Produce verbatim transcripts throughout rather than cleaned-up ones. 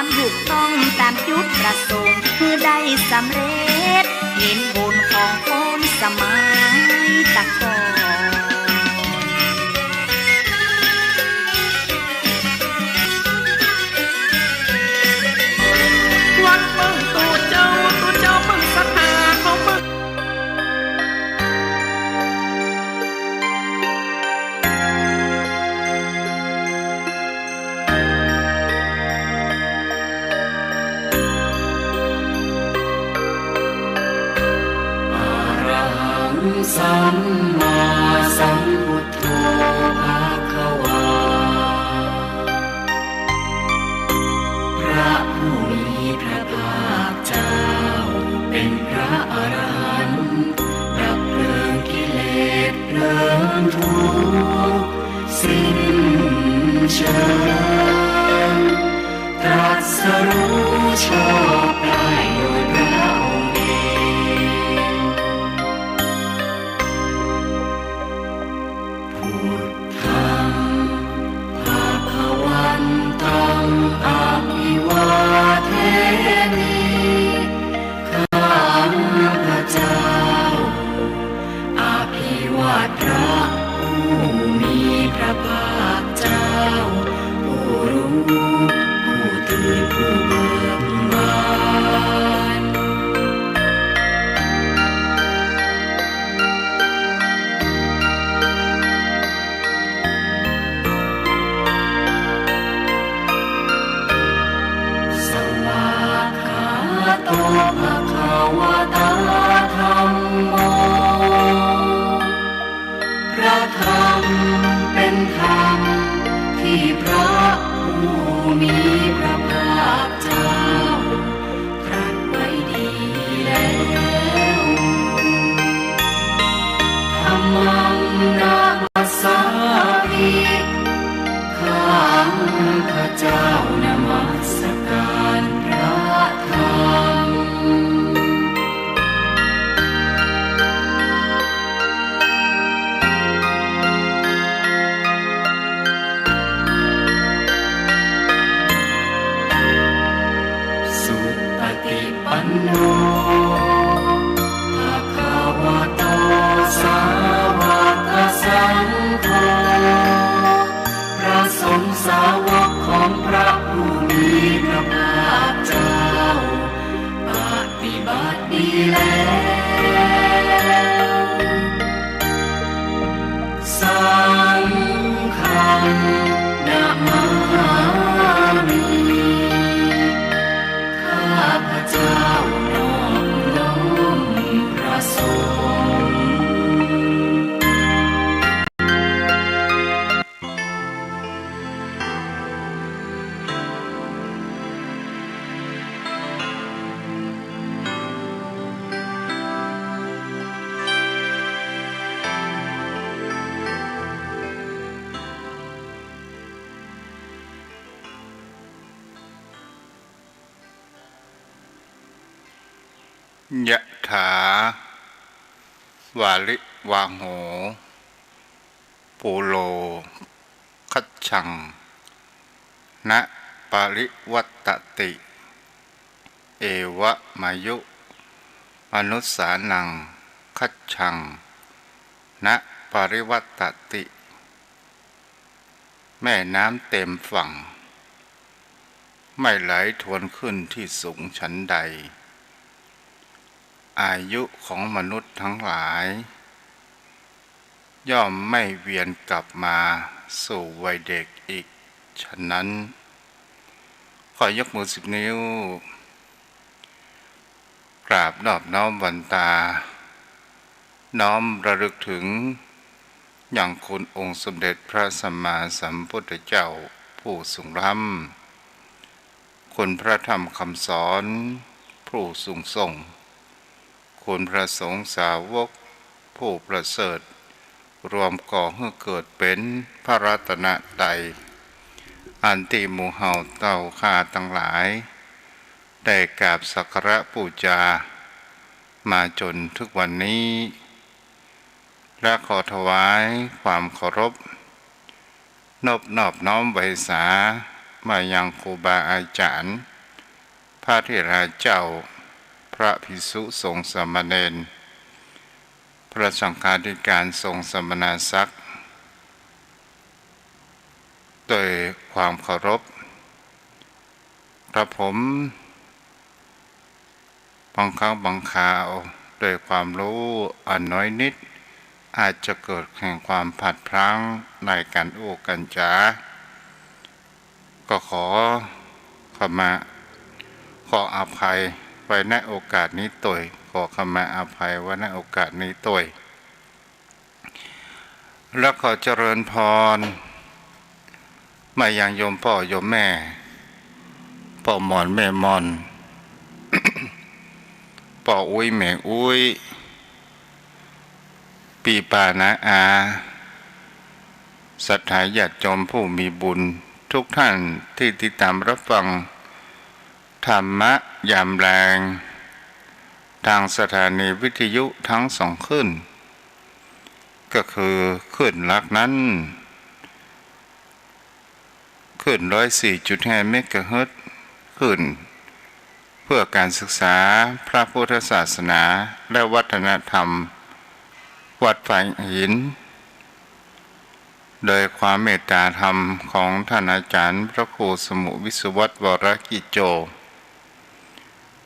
ำถูกต้องต๋ามจุดประสงค์ หื้อได้สำเร็จ เห็นบุญของคนสมัยตะก่อน วัดเปิ้งตุ๊เจ้า ตุ๊เจ้าเปิ้งศรัทธาเขาเปิ้ง อะระหัง สัมมาสัมพุทโธ ภะคะวา พระผู้มีพระภาคเจ้า เป๋นพระอรหันต์ ดับเพลิงกิเลส เพลิงทุกข์ สิ้นเชิง ตรัสรู้ชอบได้โดยพระองค์เอง พุทธัง ภะคะวันตัง อะภิวาเทมิ ข้าพเจ้า อภิวาทพระผู้มีพระภาคเจ้า ผู้รู้ ผู้ตื่น ผู้เบิกบาน สวากขาโต ภะคะวะตา ธัมโม พระธรรมเป๋นธรรมตี้พระผู้มีพระภาคเจ้า ตรัสไว้ดีแล้ว ธัมมังนะมัสสามิ ข้าพเจ้านมัสการพระธรรม สุปฏิปันโน ภะคะวะโต สาวกสังโฆ พระสงฆ์สาวกของพระผู้มีพระภาคเจ้า ปฏิบัติดีแล้ว สังฆังนะมามิ ข้าพเจ้านอบน้อมพระสงฆ์ ยะถา วาริวาโห ปูโร คัจฉัง นะปริวัตติ เอวะมายุ มนุสสานัง คัจฉัง นะปริวัตติ แม่น้ำเต็มฝั่ง ไม่ไหลทวนขึ้นที่สูงฉันใด อายุของมนุษย์ทั้งหลาย ย่อมไม่เวียนกลับมาสู่วัยเด็กอีกฉะนั้น ขอยกมือสิบนิ้ว กราบนอบน้อมวันตา น้อมระลึกถึง ยังคุณองค์สมเด็จพระสัมมาสัมพุทธเจ้าผู้ทรงล้ำ คุณพระธรรมคำสอนผู้ทรงส่ง คุณพระสงฆ์สาวกผู้ประเสริฐ รวมก่อหื้อเกิดเป๋นพระรัตนตรัย อันตี้หมู่เฮาเต้าข้าตังหลาย ได้กราบสักการะปู๋จา มาจนถึงวันนี้ และขอถวายความเคารพ นบนอบน้อมไหว้สา มายังครูบาอาจ๋ารย์ พระเถราเจ้า พระภิกษุสงฆ์สามเณร พระสังฆาธิการสงฆ์สมณศักดิ์ โดยความเคารพ กระผม บางครั้งบางคราว โดยความฮู้อันน้อยนิด อาจจะเกิดแห่งความพลาดพลั้งในก๋านอู้ก๋านจ๋า ก็ขอขมา ขออภัยไว้ ณ โอกาสนี้ตวย ขอขมาอภัยไว้ ณ โอกาสนี้ตวย และขอเจริญพร มายังโยมป้อโยมแม่ ป้อหม่อนแม่หม่อน ป้ออุ๊ยแม่อุ๊ย ปี้ป้าน้าอา ศรัทธาญาติโยมผู้มีบุญทุกท่านตี้ติดตามรับฟังธรรมะยามแลง ตางสถานีวิทยุตึงสองคลื่น ก็คือคลื่นหลักนั้น คลื่นร้อยสี่จุดห้าเมกะเฮิรตซ์ คลื่นเพื่อก๋านศึกษาพระพุทธศาสนาและวัฒนธรรม วัดฝายหิน โดยความเมตตาธรรมของต้านอาจ๋ารย์พระครูสมุห์วิศวัตร วรกิจโจ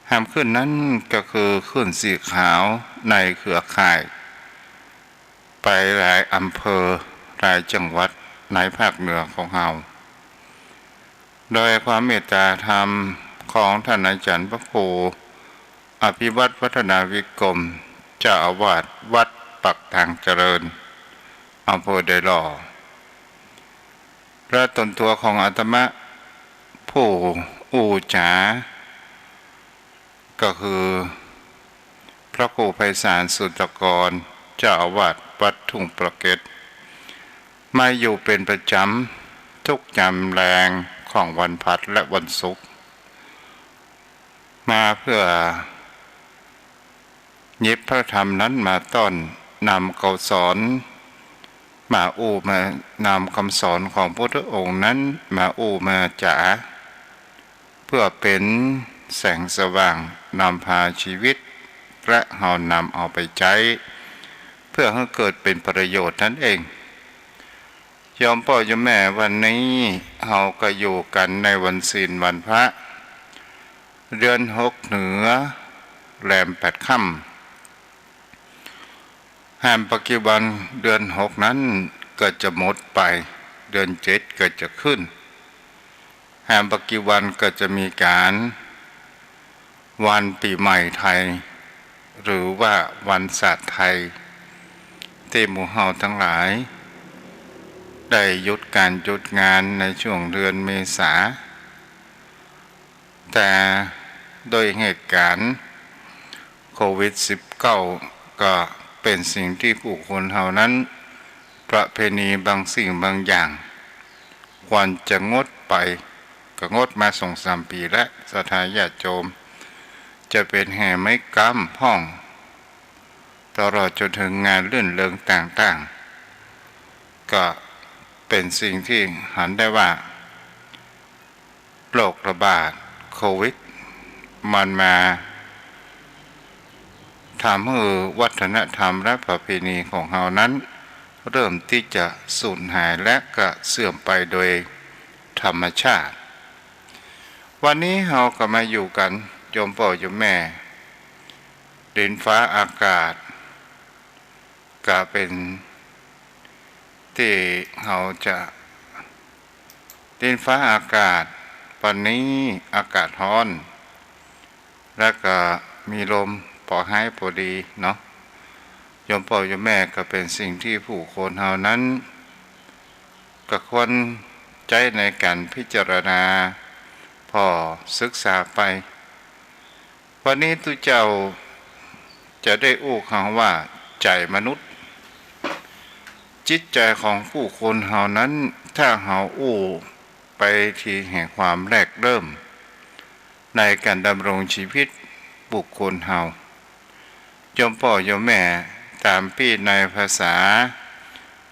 แหมคลื่นนั้นก็คือคลื่นสีขาวในเครือข่าย ไปหลายอำเภอหลายจังหวัดในภาคเหนือของเฮา โดยความเมตตาธรรมของต้านอาจ๋ารย์พระครูอภิวัตร วัฒนาวิกรม เจ้าอาวาสวัดปากทางเจริญ อำเภอดอยหล่อ และตนตั๋วของอาตมา ผู้อู้จ๋า ก็คือพระครูไพศาล สุตตะกร เจ้าอาวาสวัดทุ่งปะเก็ด มาอยู่เป๋นประจ๋ำทุกยามแลงของวันพฤหัสและวันศุกร์ มาเพื่อหยิบพระธรรมนั้นมาต้อน นำกำสอนมาอู้ มานำกำสอนของพระพุทธองค์นั้นมาอู้มาจ๋า เพื่อเป๋นแสงสว่างนำพาชีวิต และเฮานำเอาไปใจ๊ เพื่อหื้อเกิดเป๋นประโยชน์นั้นเอง โยมป้อโยมแม่ วันนี้เฮาก็อยู่กั๋นในวันศีลวันพระ เดือนหกเหนือ แรมแปดค่ำ แหมบ่กี่วันเดือนหกนั้นก็จะหมดไป เดือนเจ็ดก็จะขึ้น แหมบ่กี่วันก็จะมีก๋านวันปี๋ใหม่ไทย หรือว่าวันศาสตร์ไทย ตี้หมู่เฮาตังหลาย ได้หยุดก๋านหยุดงานในช่วงเดือนเมษา แต่โดยเหตุก๋ารณ์โควิดสิบเก้า ก็เป๋นสิ่งตี้ผู้คนเฮานั้น ประเพณีบางสิ่งบางอย่าง ควรจะงดไป ก็งดมาสองสามปี๋แล้ว ศรัทธาญาติโยม จะเป๋นแห่ไม้กำพ่อง ตลอดจนเถิงงานรื่นเริงต่างๆ ก็เป๋นสิ่งตี้หันได้ว่า โรคระบาดโควิด มันมาทำหื้อวัฒนธรรมและประเพณีของเฮานั้น เริ่มตี้จะสูญหายและก็เสื่อมไปโดยธรรมชาติ วันนี้เฮาก็มาอยู่กั๋น โยมป้อโยมแม่ ดินฟ้าอากาศ ก็เป๋นตี้เฮาจะ ดินฟ้าอากาศ วันนี้อากาศฮ้อน และก็มีลมปอฮ้ายปอดีเนาะ โยมป้อโยมแม่ ก็เป๋นสิ่งตี้ผู้คนเฮานั้น ก็ควรใจ๊ในก๋านพิจารณา ผ่อศึกษาไป วันนี้ตุ๊เจ้าจะได้อู้คำว่าใจ๋มนุษย์ จิตใจ๋ของผู้คนเฮานั้น ถ้าเฮาอู้ไปตี้แห่งความแรกเริ่ม ในก๋านดำรงชีวิตบุคคลเฮา โยมป้อโยมแม่ ต๋ามปี้ในภาษา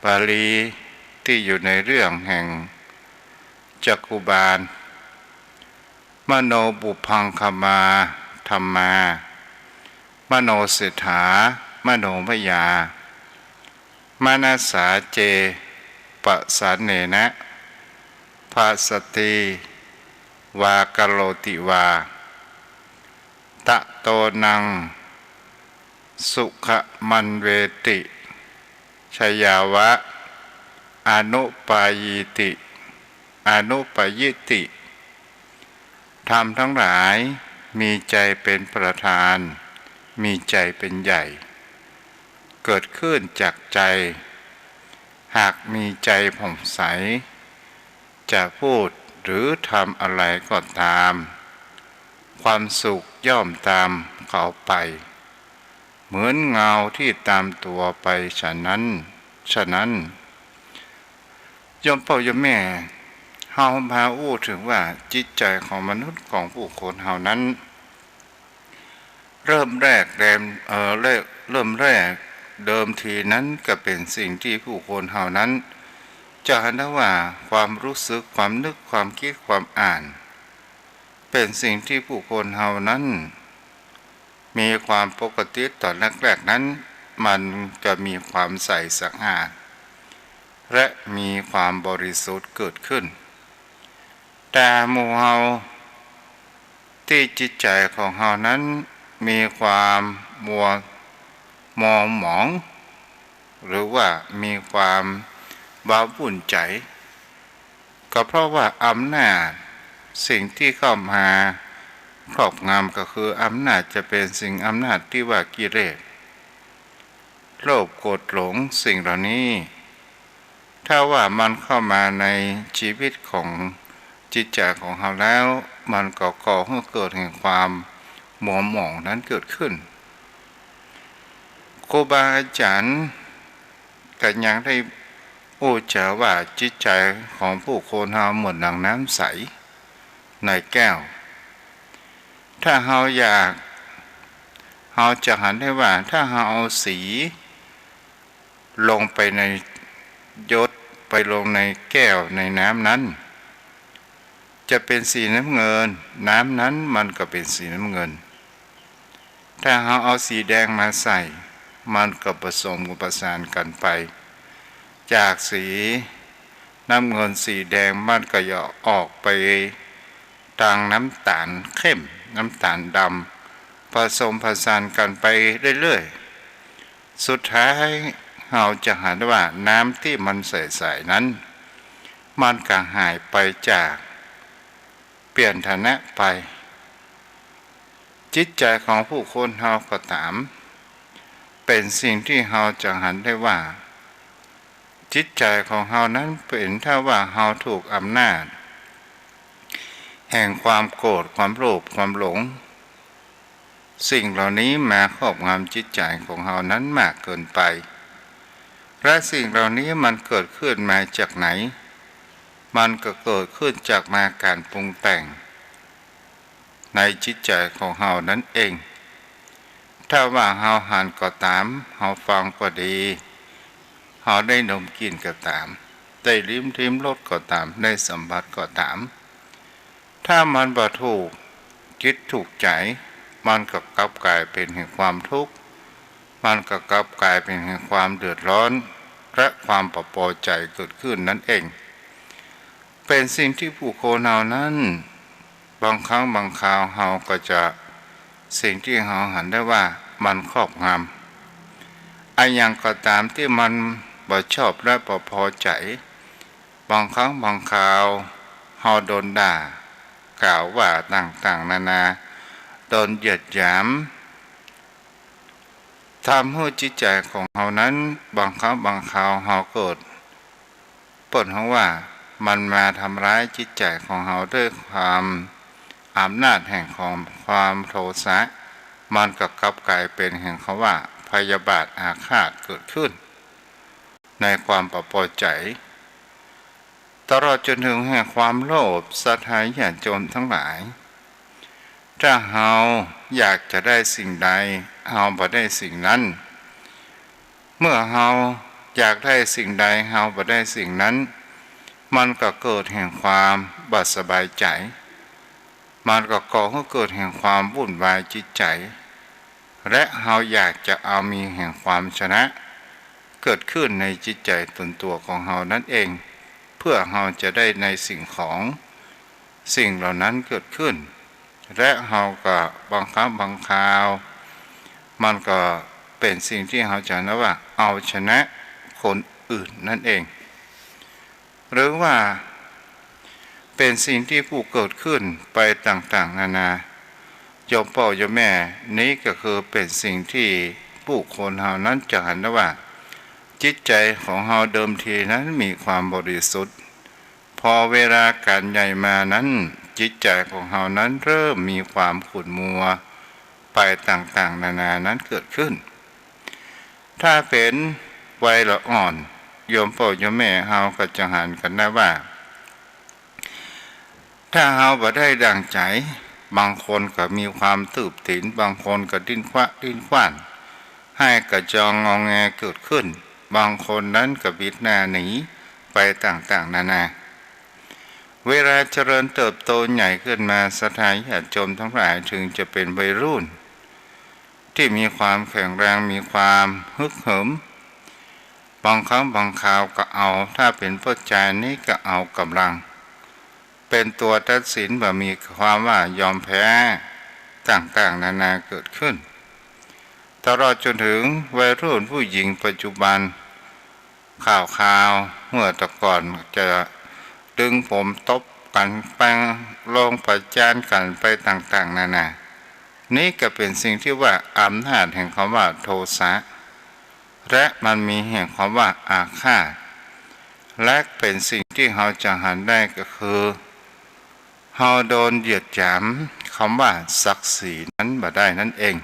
บาลีตี้อยู่ในเรื่องแห่งจักขุบาล มโนปุพพังคมา ธัมมา มโนเศรษฐา มโนมยา มนัสสา เจ ปสาเนนะ ภาสสติ วา กโรติ วา ตะโต นัง สุขมัณเวติ ชยาวะ อนุปายีติ อนุปายิติ ธรรมทั้งหลายมีใจเป็นประธาน มีใจเป็นใหญ่ เกิดขึ้นจากใจ หากมีใจผ่องใส จะพูดหรือทำอะไรก็ตาม ความสุขย่อมตามเขาไป เหมือนเงาที่ตามตัวไปฉะนั้น ฉะนั้น โยมป้อโยมแม่ เฮามาอู้เถิงว่าจิตใจ๋ของมนุษย์ของผู้คนเฮานั้น เริ่มแรกแรม เอ่อ เริ่ม เริ่มแรกเดิมทีนั้นก็เป๋นสิ่งตี้ผู้คนเฮานั้น จะหันได้ว่าความรู้สึก ความนึก ความกึ๊ด ความอ่าน เป๋นสิ่งตี้ผู้คนเฮานั้น มีความปกติต๋อนแรกๆ นั้น มันจะมีความใสสะอาด และมีความบริสุทธิ์เกิดขึ้น แต่หมู่เฮา ตี้จิตใจ๋ของเฮานั้นมีความมัว มัวหมอง หรือว่ามีความว้าวุ่นใจ๋ ก็เพราะว่าอำนาจสิ่งตี้เข้ามาครอบงำก็คืออำนาจจะเป๋นสิ่งอำนาจตี้ว่ากิเลส โลภ โกรธ หลง สิ่งเหล่านี้ ถ้าว่ามันเข้ามาในชีวิตของจิตใจ๋ของเฮาแล้ว มันก็ก่อหื้อเกิดแห่งความมัวหมองนั้นเกิดขึ้น ครูบาอาจ๋ารย์ก็ยังได้อู้จ๋าว่าจิตใจ๋ของผู้คนเฮาเหมือนดังน้ำใสในแก้ว ถ้าเฮาอยาก เฮาจะหันได้ว่าถ้าเฮาเอาสี ลงไปในหยด ไปลงในแก้วในน้ำนั้น จะเป๋นสีน้ำเงิน น้ำนั้นมันก็เป๋นสีน้ำเงิน ถ้าเฮาเอาสีแดงมาใส่ มันก็ผสมผสานกั๋นไป จากสีน้ำเงินสีแดงมันก็จะออกไปตางน้ำต๋าลเข้ม น้ำต๋าลดำ ผสมผสานกั๋นไปเรื่อยๆ สุดท้ายเฮาจะหันว่าน้ำตี้มันใสๆ นั้น มันก็หายไปจาก เปลี่ยนฐานะไป จิตใจ๋ของผู้คนเฮาก็ต๋าม เป๋นสิ่งตี้เฮาจะหันได้ว่า จิตใจ๋ของเฮานั้นเป๋นถ้าว่าเฮาถูกอำนาจ แห่งความโกรธ ความโลภ ความหลง สิ่งเหล่านี้มาครอบงำจิตใจ๋ของเฮานั้นมากเกินไป และสิ่งเหล่านี้มันเกิดขึ้นมาจากไหน มันก็เกิดขึ้นจากมาก๋านปรุงแต่ง ในจิตใจ๋ของเฮานั้นเอง ถ้าว่าเฮาหันก็ต๋าม เฮาฟังก็ดี เฮาได้ดมกลิ่นก็ต๋าม ได้ลิ้ม ลิ้มรสก็ต๋าม ได้สัมผัสก็ต๋าม ถ้ามันบ่ถูกจิตถูกใจ๋ มันก็กลับก๋ายเป๋นแห่งความทุกข์ มันก็กลับก๋ายเป๋นแห่งความเดือดร้อน และความบ่ปอใจ๋เกิดขึ้นนั้นเอง เป๋นสิ่งตี้ผู้คนเฮานั้น บางครั้งบางคราวเฮาก็จะ สิ่งตี้เฮาหันได้ว่ามันครอบงำ อะหยังก็ต๋ามตี้มันบ่ชอบและบ่ปอใจ๋ บางครั้งบางคราวเฮาโดนด่า กล่าวว่าต่างๆ นานา โดนเหยียดหยาม ทำหื้อจิตใจ๋ของเฮานั้น บางครั้งบางคราวเฮาเกิด เปิ้นฮ้องว่ามันมาทำร้ายจิตใจ๋ของเฮาด้วยความอำนาจแห่งของความโทสะ มันก็กลับก๋ายเป๋นแห่งคำว่าพยาบาทอาฆาตเกิดขึ้น ในความบ่ปอใจ๋ ตลอดจ๋นเถิงแห่งความโลภ ศรัทธาญาติโยมตังหลาย ถ้าเฮาอยากจะได้สิ่งใด เฮาบ่ได้สิ่งนั้น เมื่อเฮาอยากได้สิ่งใด เฮาบ่ได้สิ่งนั้น มันก็เกิดแห่งความบ่สบายใจ๋ มันก็ก่อหื้อเกิดแห่งความวุ่นวายจิตใจ๋ และเฮาอยากจะเอามีแห่งความชนะ เกิดขึ้นในจิตใจ๋ตนตั๋วของเฮานั้นเอง เพื่อเฮาจะได้ในสิ่งของ สิ่งเหล่านั้นเกิดขึ้น และเฮาก็บางครั้งบางคราว มันก็เป๋นสิ่งตี้เฮาจะเรียกว่าเอาชนะคนอื่นนั้นเอง หรือว่าเป๋นสิ่งตี้ผู้เกิดขึ้นไปต่างๆ นานา โยมป้อโยมแม่ นี้ก็คือเป๋นสิ่งตี้บุคคลเฮานั้นจะหันได้ว่า จิตใจ๋ของเฮาเดิมทีนั้นมีความบริสุทธิ์ พอเวลาก๋านใหญ่มานั้น จิตใจ๋ของเฮานั้นเริ่มมีความขุ่นมัวไปต่างๆ นานานั้นเกิดขึ้น ถ้าเป๋นวัยละอ่อน โยมป้อโยมแม่เฮาก็จะหันกั๋นได้ว่า ถ้าเฮาบ่ได้ดั่งใจ๋ บางคนก็มีความตื้บตี๋น บางคนก็ดิ้นคว้าดิ้นคว้าน ไห้กระจองงอแงเกิดขึ้น บางคนนั้นก็บิดหน้าหนีไปต่างๆ นานา เวลาเจริญเติบโตใหญ่ขึ้นมา ศรัทธาญาติโยมทั้งหลาย ถึงจะเป๋นวัยรุ่น ตี้มีความแข็งแรง มีความฮึกเหิม บางครั้งบางคราวก็เอา ถ้าเป๋นป้อจายนี้ก็เอาก๋ำลัง เป๋นตั๋วตัดสิน บ่มีความว่ายอมแพ้ ต่างๆ นานาเกิดขึ้น ตลอดจนถึงวัยรุ่นผู้หญิงปัจจุบัน ข่าวคราวเมื่อแต่ก่อนจะดึงผมตบกั๋น แปงลงประจานกั๋นไปต่างๆ นานา นี้ก็เป๋นสิ่งตี้ว่าอำนาจแห่งคำว่าโทสะ และมันมีแห่งคำว่าอาฆาต และเป๋นสิ่งตี้เฮาจะหันได้ก็คือ เฮาโดนเหยียดหยามคำว่าศักดิ์ศรีนั้นบ่ได้นั่นเอง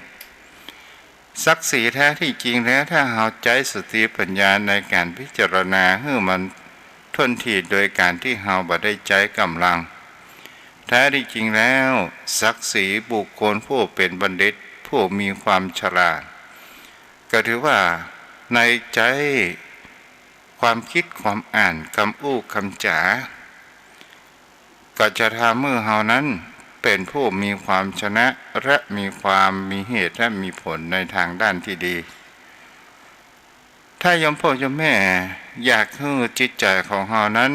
ศักดิ์ศรีแท้ตี้จริงแล้ว ถ้าเฮาใจ๊สติปัญญาในก๋านพิจารณาหื้อมันถ้วนถี่ โดยก๋านตี้เฮาบ่ได้ใจ๊ก๋ำลัง แท้ตี้จริงแล้ว ศักดิ์ศรีบุคคลผู้เป๋นบัณฑิต ผู้มีความฉลาด ก็ถือว่าในใจ๊ความกึ๊ดความอ่าน กำอู้กำจ๋า ก็จะทำหื้อเฮานั้นเป๋นผู้มีความชนะ และมีความมีเหตุและมีผลในตางด้านตี้ดี ถ้าโยมป้อโยมแม่อยากหื้อจิตใจ๋ของเฮานั้น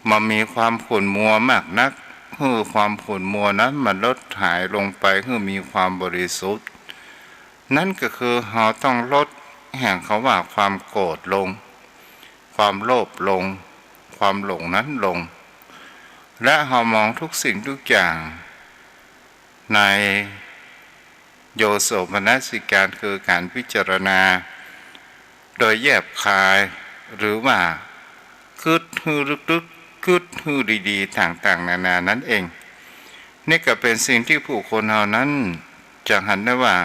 บ่มีความขุ่นมัวมากนัก หื้อความขุ่นมัวนั้นมันลดหายลงไป หื้อมีความบริสุทธิ์ นั้นก็คือเฮาต้องลดแห่งคำว่าความโกรธลง ความโลภลง ความหลงนั้นลง และเฮามองทุกสิ่งทุกอย่างในโยโสมนสิการ คือก๋านพิจารณาโดยแยบคาย หรือว่ากึ๊ดหื้อลึกๆ กึ๊ดหื้อดีๆ ต่างๆ นานานั้นเอง นี้ก็เป๋นสิ่งตี้ผู้คนเฮานั้นจะหันได้ว่า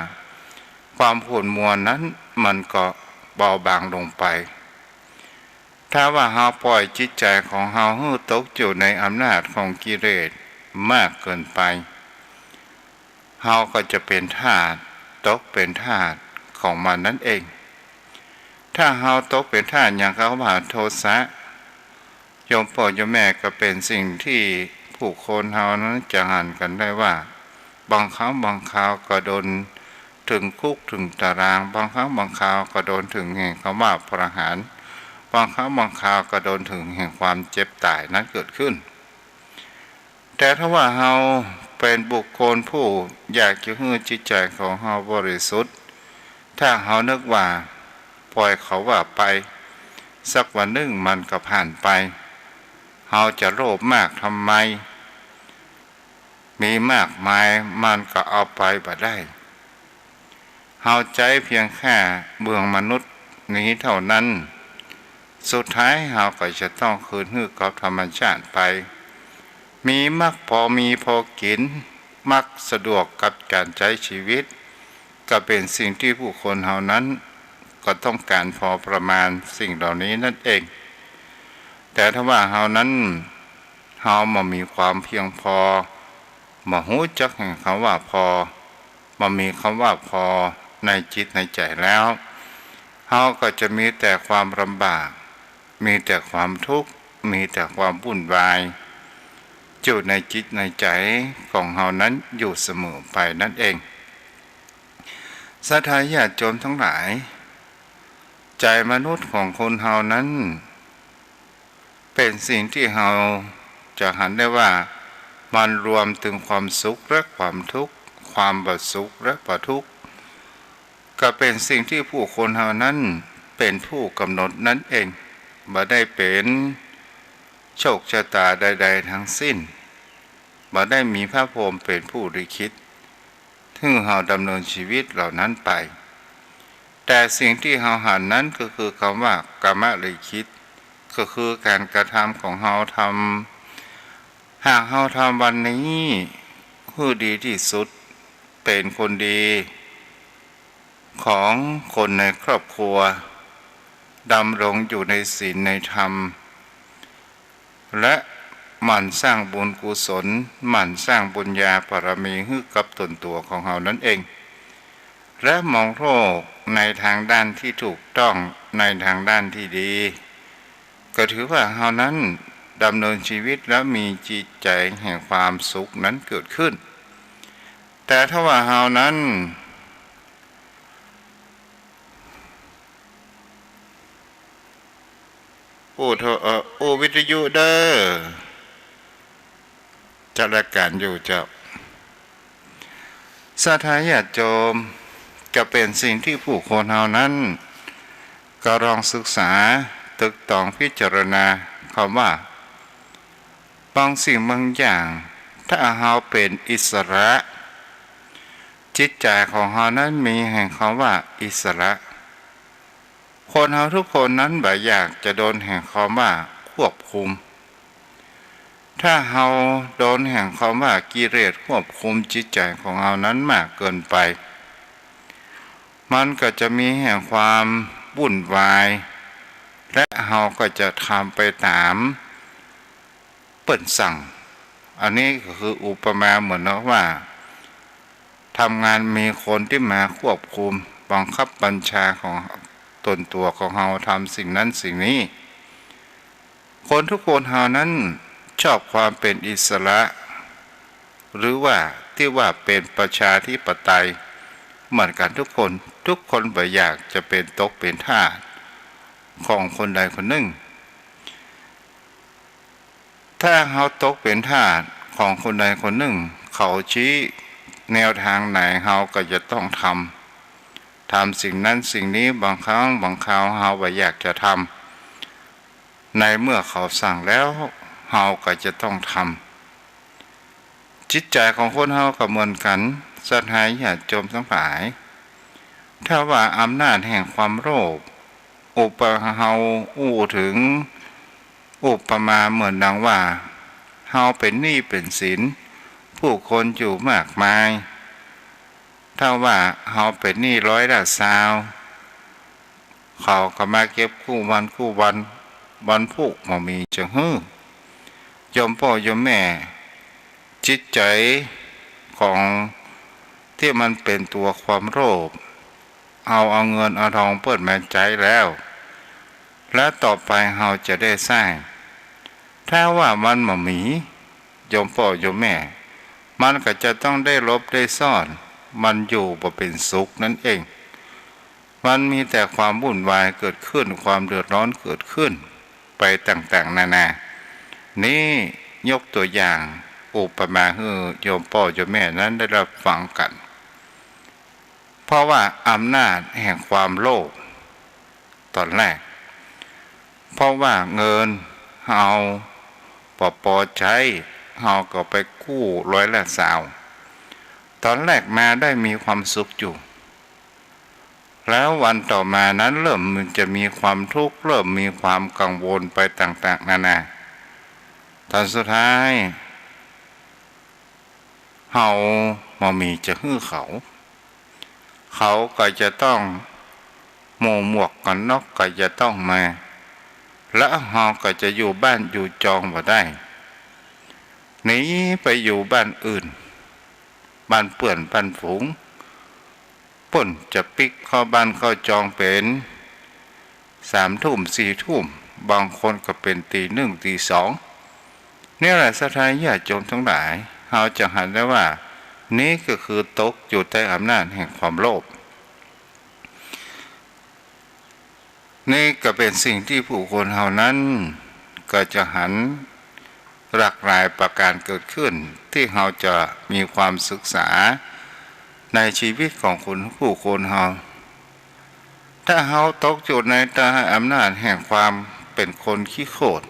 ความขุ่นมัวนั้นมันก็เบาบางลงไป ถ้าว่าเฮาปล่อยจิตใจ๋ของเฮาหื้อตกอยู่ในอำนาจของกิเลสมากเกินไป เฮาก็จะเป๋นทาส ตกเป๋นทาสของมันนั้นเอง ถ้าเฮาตกเป๋นทาสอย่างคำว่าโทสะ โยมป้อโยมแม่ ก็เป๋นสิ่งตี้ผู้คนเฮานั้นจะหันกั๋นได้ว่า บางครั้งบางคราวก็โดนเถิงคุกเถิงตาราง บางครั้งบางคราวก็โดนเถิงแห่งคำว่าประหาร บางครั้งบางคราวก็โดนเถิงแห่งความเจ็บต๋ายนั้นเกิดขึ้น แต่ถ้าว่าเฮาเป๋นบุคคลผู้อยากจะหื้อจิตใจ๋ของเฮาบริสุทธิ์ ถ้าเฮานึกว่าปล่อยเขาว่าไป สักวันนึ่งมันก็ผ่านไป เฮาจะโลภมากทำไม มีมากมายมันก็เอาไปบ่ได้ เฮาใจ๊เพียงแค่เมืองมนุษย์นี้เท่านั้น สุดท้ายเฮาก็จะต้องคืนหื้อกับธรรมชาติไป มีมักพอมีพอกิ๋น มักสะดวกกับก๋านใจ๊ชีวิต ก็เป๋นสิ่งตี้ผู้คนเฮานั้นก็ต้องก๋านพอประมาณสิ่งเหล่านี้นั่นเอง แต่ถ้าว่าเฮานั้น เฮาบ่มีความเพียงพอ บ่ฮู้จักแห่งคำว่าพอ บ่มีคำว่าพอในจิตในใจ๋แล้ว เฮาก็จะมีแต่ความลำบาก มีแต่ความทุกข์ มีแต่ความวุ่นวาย อยู่ในจิตในใจ๋ของเฮานั้นอยู่เสมอไปนั้นเอง ศรัทธาญาติโยมตังหลาย ใจ๋มนุษย์ของคนเฮานั้น เป๋นสิ่งตี้เฮาจะหันได้ว่า มันรวมเถิงความสุขและความทุกข์ ความบ่สุขและบ่ทุกข์ ก็เป๋นสิ่งตี้ผู้คนเฮานั้นเป๋นผู้ก๋ำหนดนั้นเอง บ่ได้เป๋นโชคชะต๋าใดๆ ตังสิ้น บ่ได้มีพระพรหมเป๋นผู้ลิขิต หื้อเฮาดำเนินชีวิตเหล่านั้นไป แต่สิ่งตี้เฮาหันนั้นก็คือกำว่ากรรมลิขิต ก็คือก๋านกระทำของเฮาทำ หากเฮาทำวันนี้หื้อดีตี้สุด เป๋นคนดีของคนในครอบครัว ดำรงอยู่ในศีลในธรรม และหมั่นสร้างบุญกุศล หมั่นสร้างบุญญาบารมีหื้อกับตนตั๋วของเฮานั้นเอง และมองโลกในทางด้านตี้ถูกต้อง ในทางด้านตี้ดี ก็ถือว่าเฮานั้นดำเนินชีวิตและมีจิตใจ๋แห่งความสุขนั้นเกิดขึ้น แต่ถ้าว่าเฮานั้น อู้โท- เอ่อ อู้วิทยุเด้อ จัดรายก๋านอยู่เจ้า ศรัทธาญาติโยม ก็เป๋นสิ่งตี้ผู้คนเฮานั้น ก็ลองศึกษา ตึกต๋องพิจารณา กำว่า บางสิ่งบางอย่าง ถ้าเฮาเป๋นอิสระ จิตใจ๋ของเฮานั้นมีแห่งกำว่าอิสระ คนเฮาทุกคนนั้นบ่อยากจะโดนแห่งกำว่าควบคุม ถ้าเฮาโดนแห่งกำว่ากิเลสควบคุมจิตใจ๋ของเฮานั้นมากเกินไป มันก็จะมีแห่งความวุ่นวาย และเฮาก็จะทำไปต๋ามเปิ้นสั่ง อันนี้ก็คืออุปมาเหมือนว่า ทำงานมีคนตี้มาควบคุมบังคับบัญชาของตนตั๋วของเฮาทำสิ่งนั้นสิ่งนี้ คนทุกคนเฮานั้นชอบความเป๋นอิสระ หรือว่าตี้ว่าเป๋นประชาธิปไตยเหมือนกั๋นทุกคน ทุกคนบ่อยากจะเป๋นตกเป๋นทาสของคนใดคนนึ่ง ถ้าเฮาตกเป๋นทาสของคนใดคนนึ่ง เขาชี้แนวตางไหน เฮาก็จะต้องทำ ทำสิ่งนั้นสิ่งนี้ บางครั้งบางคราวเฮาบ่อยากจะทำ ในเมื่อเขาสั่งแล้ว เฮาก็จะต้องทำ จิตใจ๋ของคนเฮาก็เหมือนกั๋น ศรัทธาญาติโยมตังหลาย ถ้าว่าอำนาจแห่งความโลภ อุป- เฮาอู้เถิง อุปมาเหมือนดังว่า เฮาเป๋นหนี้เป๋นสินผู้คนอยู่มากมาย ถ้าว่าเฮาเป๋นหนี้ร้อยละซาว เขาก็มาเก็บกู้วันกู้วัน วันพูกบ่มีจะหื้อ โยมป้อโยมแม่ จิตใจ๋ของตี้มันเป๋นตั๋วความโลภ เฮาเอาเงินเอาตองเปิ้นมาใจ๊แล้ว แล้วต่อไปเฮาจะได้ใซ้ ถ้าว่ามันบ่มี โยมป้อโยมแม่ มันก็จะต้องได้หลบได้ซ่อน มันอยู่บ่เป๋นสุขนั้นเอง มันมีแต่ความวุ่นวายเกิดขึ้น ความเดือดร้อนเกิดขึ้น ไปต่างๆ นานา นี้ยกตั๋วอย่างอุปมาหื้อโยมป้อโยมแม่นั้นได้ฮับฟังกั๋น เพราะว่าอำนาจแห่งความโลภ ต๋อนแรก เพราะว่าเงินเฮาบ่ปอใจ๊ เฮาก็ไปกู้ร้อยละซาว ต๋อนแรกมาได้มีความสุขอยู่ แล้ววันต่อมานั้นเริ่มจะมีความทุกข์ เริ่มมีความกังวลไปต่างๆ นานา ต๋อนสุดท้าย เฮาบ่มีจะหื้อเขา เขาก็จะต้อง หมวกกั๋นน็อกก็จะต้องมา แล้วเฮาก็จะอยู่บ้านอยู่จองบ่ได้ หนีไปอยู่บ้านอื่น บ้านเปื้อนบ้านฝูง เปิ้นจะปิ๊กเข้าบ้านเข้าจองเป๋นสามทุ่มสี่ทุ่ม บางคนก็เป๋นตีหนึ่งตีสอง นี่แหละศรัทธาญาติโยมตังหลาย เฮาจะหันได้ว่า นี่ก็คือตกอยู่ใต้อำนาจแห่งความโลภ นี่ก็เป๋นสิ่งตี้ผู้คนเฮานั้นก็จะหันหลากหลายประก๋านเกิดขึ้น ตี้เฮาจะมีความศึกษาในชีวิตของคน ผู้คนเฮา ถ้าเฮาตกอยู่ในใต้อำนาจแห่งความเป๋นคนขี้โขด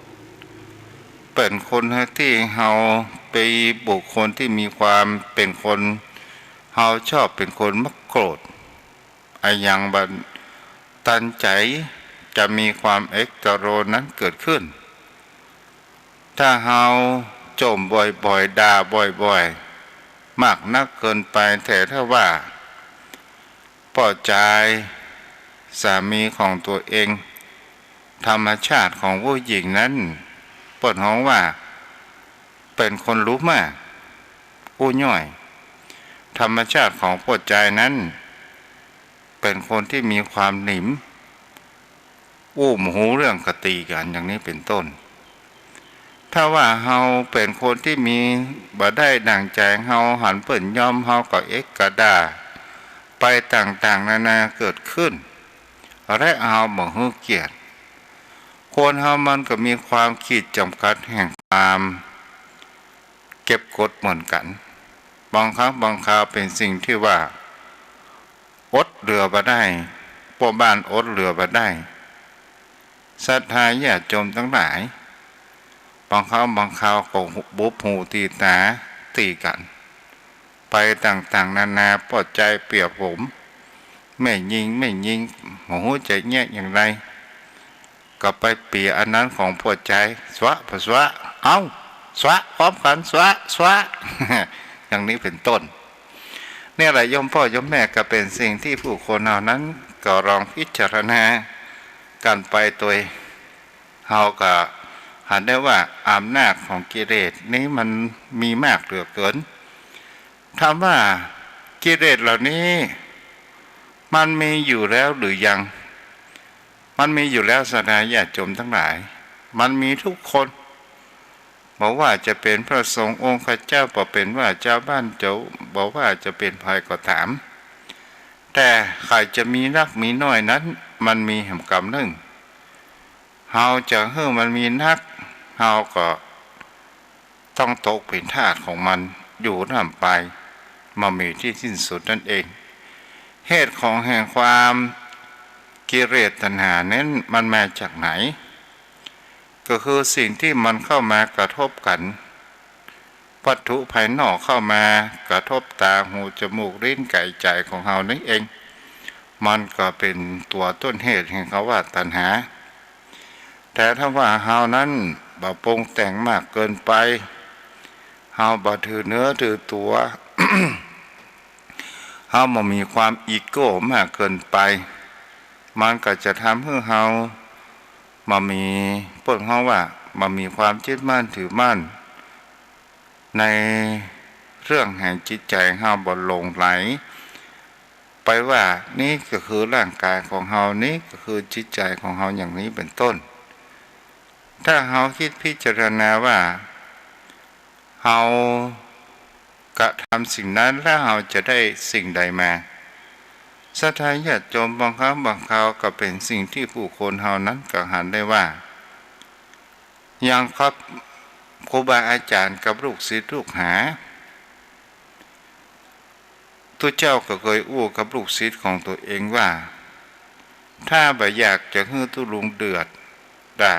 เป๋นคนตี้เฮาไปบุคคลตี้มีความเป๋นคน เฮาชอบเป๋นคนมักโกรธ อะหยังบ่ตันใจ๋ จะมีความเอกตะโรนั้นเกิดขึ้น ถ้าเฮาจ่มบ่อยๆ ด่าบ่อยๆ มากนักเกินไป แต่ถ้าว่าป้อจายสามีของตั๋วเอง ธรรมชาติของผู้หญิงนั้น เปิ้นฮ้องว่าเป๋นคนฮู้มาก อู้ย่อย ธรรมชาติของป้อจายนั้น เป๋นคนตี้มีความหนิม อู้บ่ฮู้เรื่องก็ตี๋กั๋น อย่างนี้เป๋นต้น ถ้าว่าเฮาเป๋นคนตี้มีบ่ได้ดั่งใจ๋เฮา หันเปิ้นยอมเฮาก็เอกก็ด่า ไปต่างๆ นานาเกิดขึ้น และเฮาบ่หื้อเกียรติ คนเฮามันก็มีความขีดจ๋ำกัดแห่งความเก็บกดเหมือนกั๋น บางครั้งบางคราวเป๋นสิ่งตี้ว่าอดเหลือบ่ได้ ป้อบ้านอดเหลือบ่ได้ ศรัทธาญาติโยมตังหลาย บางครั้งบางคราวก็บุบหูตีต๋าตี๋กั๋น ไปต่างๆ นานา ป้อจายเปียผม แม่ญิง แม่ญิง บ่ฮู้จะเยียะอย่างใด ก็ไปเปียอันนั้นของป้อจาย สวะ บ่สวะ เอ้า สวะ พร้อมกั๋น สวะ สวะ อย่างนี้เป๋นต้น นี่แหละโยมป้อโยมแม่ ก็เป๋นสิ่งตี้ผู้คนเฮานั้นก็ลองพิจารณากั๋นไปตวย เฮาก็หันได้ว่าอำนาจของกิเลสนี้มันมีมากเหลือเกิน ถามว่ากิเลสเหล่านี้มันมีอยู่แล้วหรือยัง มันมีอยู่แล้วศรัทธาญาติโยมตังหลาย มันมีทุกคน บ่ว่าจะเป๋นพระสงฆ์องค์ข้าเจ้า บ่เป๋นว่าจาวบ้านเจ้า บ่ว่าจะเป๋นใผก็ต๋าม แต่ใผจะมีนักมีน้อยนั้น มันมีแหมกำนึ่ง เฮาจะหื้อมันมีนัก เฮาก็ต้องตกเป๋นทาสของมันอยู่ร่ำไป บ่มีตี้สิ้นสุดนั่นเอง เหตุของแห่งความกิเลสตัณหานั้นมันมาจากไหน ก็คือสิ่งตี้มันเข้ามากระทบกั๋น วัตถุภายนอกเข้ามากระทบต๋า หู จมูก ลิ้น ก๋าย ใจ๋ของเฮานี้เอง มันก็เป๋นตั๋วต้นเหตุแห่งคำว่าตัณหา แต่ถ้าว่าเฮานั้นบ่ปรุงแต่งมากเกินไป เฮาบ่ถือเนื้อถือตั๋ว เฮาบ่มีความอีโก้มากเกินไป มันก็จะทำหื้อเฮาบ่มี เปิ้นฮ้องว่าบ่มีความยึดมั่นถือมั่น ในเรื่องแห่งจิตใจ๋เฮา บ่หลงใหลไปว่านี่ก็คือร่างก๋ายของเฮา นี่ก็คือจิตใจ๋ของเฮา อย่างนี้เป๋นต้น ถ้าเฮาคิดพิจารณาว่า เฮากระทำสิ่งนั้นแล้วเฮาจะได้สิ่งใดมา ศรัทธาญาติโยม บางครั้งบางคราวก็เป๋นสิ่งตี้ผู้คนเฮานั้นก็หันได้ว่า อย่างกับครูบาอาจ๋ารย์กับลูกศิษย์ลูกหา ตุ๊เจ้าก็เกยอู้กับลูกศิษย์ของตั๋วเองว่า ถ้าบ่อยากจะหื้อตุ๊ลุงเดือดด่า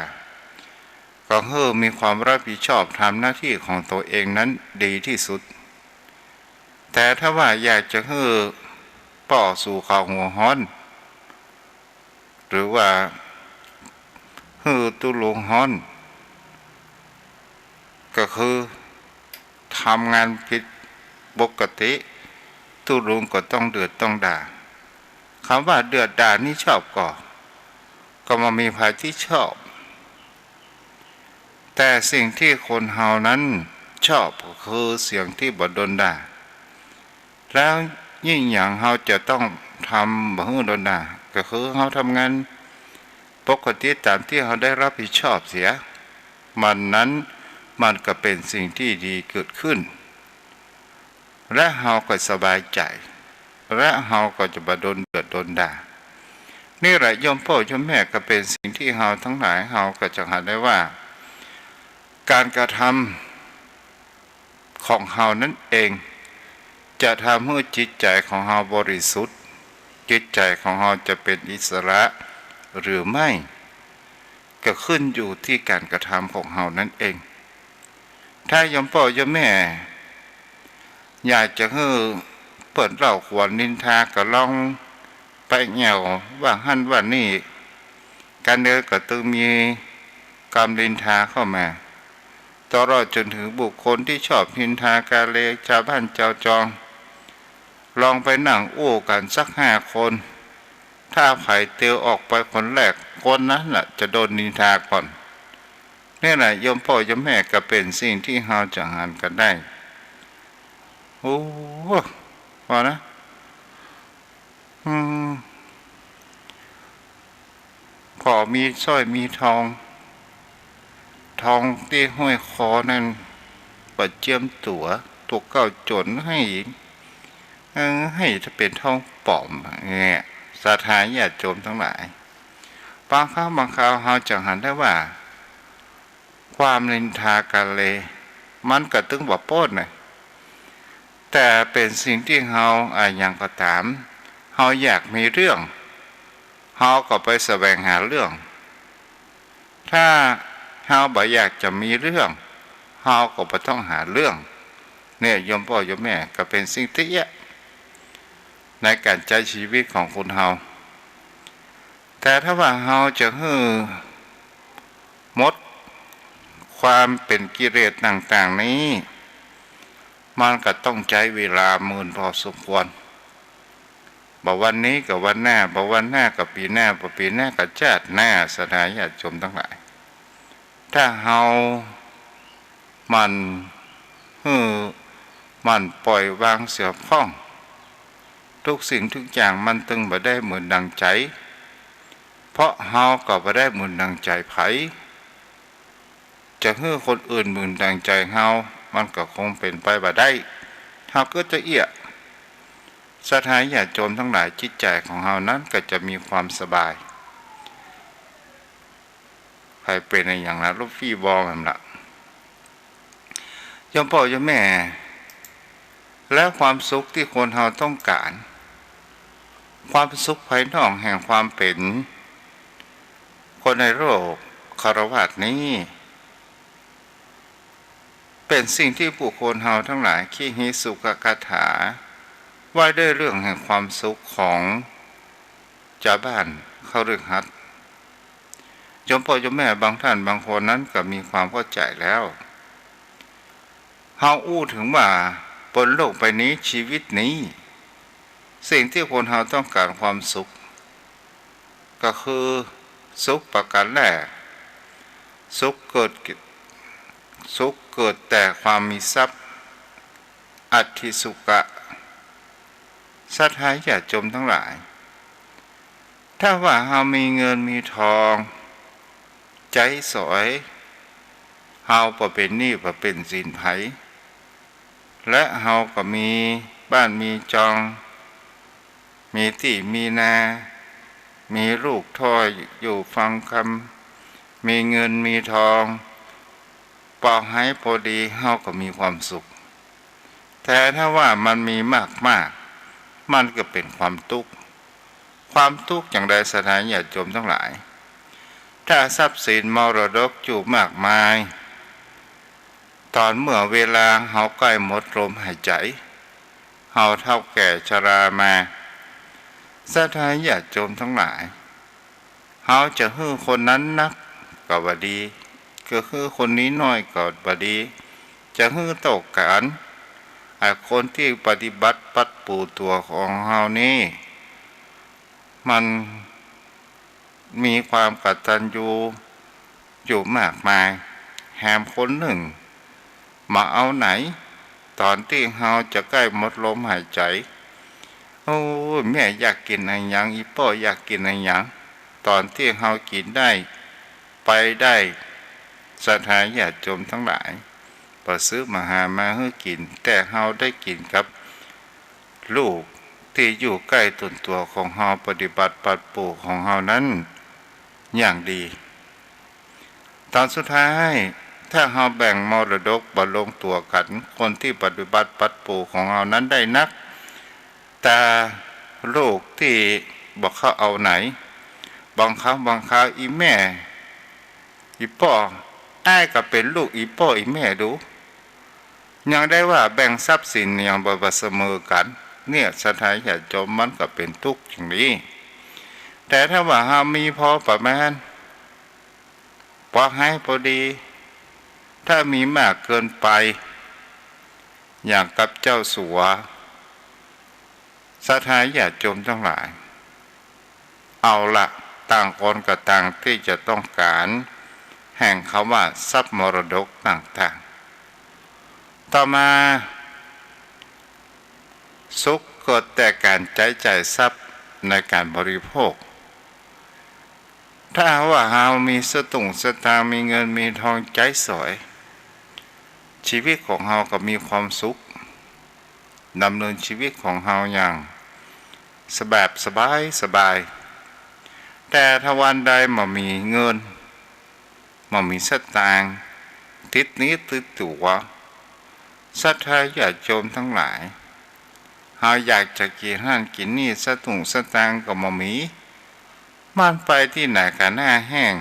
ก็หื้อมีความรับผิดชอบทำหน้าตี้ของตั๋วเองนั้นดีตี้สุด แต่ถ้าว่าอยากจะหื้อป้อสู่เขาหัวฮ้อน หรือว่าหื้อตุ๊ลุงฮ้อน ก็คือทำงานผิดปกติ ตุ๊ลุงก็ต้องเดือดต้องด่า กำว่าเดือดด่านี้ชอบก่อ ก็บ่มีใผตี้ชอบ แต่สิ่งตี้คนเฮานั้นชอบก็คือเสียงตี้บ่โดนด่า แล้วยิ่งอย่างเฮาจะต้องทำบ่หื้อโดนด่า ก็คือเฮาทำงานปกติต๋ามตี้เฮาได้รับผิดชอบเสีย มันนั้น มันก็เป๋นสิ่งตี้ดีเกิดขึ้น และเฮาก็สบายใจ๋ และเฮาก็จะบ่โดนเดือดโดนด่า นี่แหละโยมป้อโยมแม่ ก็เป๋นสิ่งตี้เฮาตังหลาย เฮาก็จะหันได้ว่า ก๋านกระทำของเฮานั้นเอง จะทำหื้อจิตใจ๋ของเฮาบริสุทธิ์ จิตใจ๋ของเฮาจะเป๋นอิสระหรือไม่ ก็ขึ้นอยู่ตี้ก๋านกระทำของเฮานั้นเอง ถ้าโยมป้อโยมแม่ อยากจะหื้อเปิ้นเล่าขวัญนินทา ก็ลองไปแอ่วว่าหั้นว่านี่ กาเนินก็ตึงมีกำนินทาเข้ามา ตลอดจ๋นถึงบุคคลตี้ชอบนินทากาเล จาวบ้านจาวจอง ลองไปนั่งอู้กั๋นสักห้าคน ถ้าใผเตียวออกไปคนแรก คนนั้นน่ะจะโดนนินทาก่อน นี่แหละโยมป้อโยมแม่ ก็เป๋นสิ่งตี้เฮาจะหันกั๋นได้ โอ้ ว่านะ อืม ผ่อมีสร้อยมีทอง ทองตี้ห้อยคอนั้น บ่เจียมตั๋ว ตั๋วเก่าจ๋นหื้อ เออ หื้อถ้าเป๋นทองป๋อม เนี่ย ศรัทธาญาติโยมตังหลาย บางครั้งบางคราวเฮาจะหันได้ว่า ความนินทากาเล มันก็ตึงบ่ป๊นนะ แต่เป๋นสิ่งตี้เฮา อะหยังก็ต๋าม เฮาอยากมีเรื่อง เฮาก็ไปแสวงหาเรื่อง ถ้าเฮาบ่อยากจะมีเรื่อง เฮาก็บ่ต้องหาเรื่อง เนี่ยโยมป้อโยมแม่ ก็เป๋นสิ่งตี้เอี้ยะ ในก๋านใจ๊ชีวิตของคนเฮา แต่ถ้าว่าเฮาจะหื้อหมดความเป๋นกิเลสต่างๆ นี้ มันก็ต้องใจ๊เวลาเมินพอสมควร บ่วันนี้ก็วันหน้า บ่วันหน้าก็ปี๋หน้า บ่ปี๋หน้าก็จาติหน้า ศรัทธาญาติโยมตังหลาย ถ้าเฮาหมั่นหื้อ หมั่นปล่อยวางเสียพ่อง ทุกสิ่งทุกอย่างมันตึงบ่ได้เหมือนดังใจ๋ เพราะเฮาก็บ่ได้เหมือนดังใจ๋ใผ จะหื้อคนอื่นเหมือนดังใจ๋เฮา มันก็คงเป๋นไปบ่ได้ เฮาก็จะเอี้ยะ ศรัทธาญาติโยมตังหลาย จิตใจ๋ของเฮานั้นก็จะมีความสบาย ใผเป๋นอะหยังละ ลูกปี้บองแหมละ โยมป้อโยมแม่ และความสุขตี้คนเฮาต้องก๋าน ความสุขภายนอกแห่งความเป๋นคนในโลกฆราวาสนี้ เป๋นสิ่งตี้บุคคลเฮาตังหลาย คิหิสุขคาถา ว่าด้วยเรื่องแห่งความสุขของจาวบ้านคฤหัสถ์ โยมป้อโยมแม่บางท่านบางคนนั้นก็มีความเข้าใจ๋แล้ว เฮาอู้เถิงว่าบนโลกใบนี้ ชีวิตนี้ สิ่งตี้คนเฮาต้องก๋านความสุข ก็คือสุขประก๋านแรก สุขเกิด สุขเกิดแต่ความมีทรัพย์ อัตถิสุขะ ศรัทธาญาติโยมตังหลาย ถ้าว่าเฮามีเงินมีทอง ใจ๊สอย เฮาบ่เป๋นหนี้บ่เป๋นสินใผ และเฮาก็มีบ้านมีจอง มีตี้มีนา มีลูกถ้อยอยู่ฟังคำ มีเงินมีทอง ปอไหพอดี เฮาก็มีความสุข แต่ถ้าว่ามันมีมากๆ มันก็เป๋นความตุ๊กข์ ความตุ๊กข์อย่างใด ศรัทธาญาติโยมตังหลาย ถ้าทรัพย์สินมรดกอยู่มากมาย ต๋อนเมื่อเวลาเฮาใก้หมดลมหายใจ๋ เฮาเฒ่าแก่ชรามา ศรัทธาญาติโยมตังหลาย เฮาจะหื้อคนนั้นนักก็บ่ดี จะหื้อคนนี้น้อยก็บ่ดี จะหื้อเต้าก๋าน ไอ้คนตี้ปฏิบัติปัดปูตั๋วของเฮานี้ มันมีความกตัญญูอยู่มากมาย แหมคนนึ่ง บ่เอาไหน ต๋อนตี้เฮาจะใก้หมดลมหายใจ๋ โอ้ย แม่อยากกิ๋นอะหยัง อี่ป้ออยากกิ๋นอะหยัง ต๋อนตี้เฮากิ๋นได้ ไปได้ ศรัทธาญาติโยมตังหลาย บ่ซื้อมาหามาหื้อกิ๋น แต่เฮาได้กิ๋นกับลูกตี้อยู่ใก้ต้นตั๋วของเฮา ปฏิบัติปัดปู๋ของเฮานั้นอย่างดี ต๋อนสุดท้าย ถ้าเฮาแบ่งมรดกบ่ลงตั๋วกั๋น คนตี้ปฏิบัติปัดปู๋ของเฮานั้นได้นัก แต่ลูกตี้บ่เข้าเอาไหน บางครั้งบางคราว อี่แม่ อี่ป้อ อ้ายก็เป๋นลูกอี่ป้ออี่แม่ดู ยังได้ว่าแบ่งทรัพย์สินยังบ่ บ่เสมอกั๋น เนี่ย ศรัทธาญาติโยม มันก็เป๋นตุ๊กอย่างนี้ แต่ถ้าว่าเฮามีพอประมาณ ปอหื้อปอดี ถ้ามีมากเกินไป อย่างกับเจ้าสัว ศรัทธาญาติโยมตังหลาย เอาละ ต่างคนก็ต่างตี้จะต้องก๋าน แห่งคำว่าทรัพย์มรดกต่างๆ ต่อมา สุขเกิดแต่ก๋านใจ๊จ่ายทรัพย์ในก๋านบริโภค ถ้าว่าเฮามีสตุ้งสตางค์ มีเงินมีทองใจ๊สอย ชีวิตของเฮาก็มีความสุข ดำเนินชีวิตของเฮาอย่างสบาย สบาย สบาย แต่ถ้าวันใดบ่มีเงิน บ่มีสตางค์ ติดเนื้อติดตั๋ว ศรัทธาญาติโยมตังหลาย เฮาอยากจะกิ๋นหั้นกิ๋นนี่ สตุ้งสตางค์ก็บ่มี มันไปตี้ไหนก็หน้าแห้ง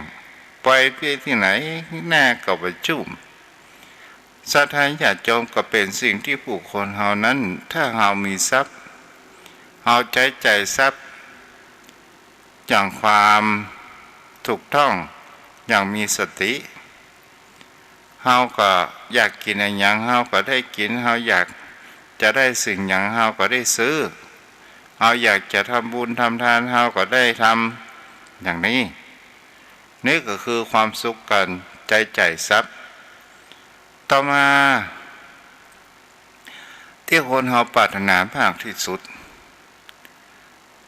ไป ไปตี้ไหนหน้าก็บ่จุ้ม ศรัทธาญาติโยม ก็เป๋นสิ่งตี้ผู้คนเฮานั้น ถ้าเฮามีทรัพย์ เฮาใจ๊จ่ายทรัพย์อย่างความถูกต้อง อย่างมีสติ เฮาก็อยากกิ๋นอะหยัง เฮาก็ได้กิ๋น เฮาอยากจะได้สิ่งหยัง เฮาก็ได้ซื้อ เฮาอยากจะทำบุญทำทาน เฮาก็ได้ทำ อย่างนี้ นี่ก็คือความสุขก๋านใจ๊จ่ายทรัพย์ ต่อมา ตี้คนเฮาปรารถนามากตี้สุด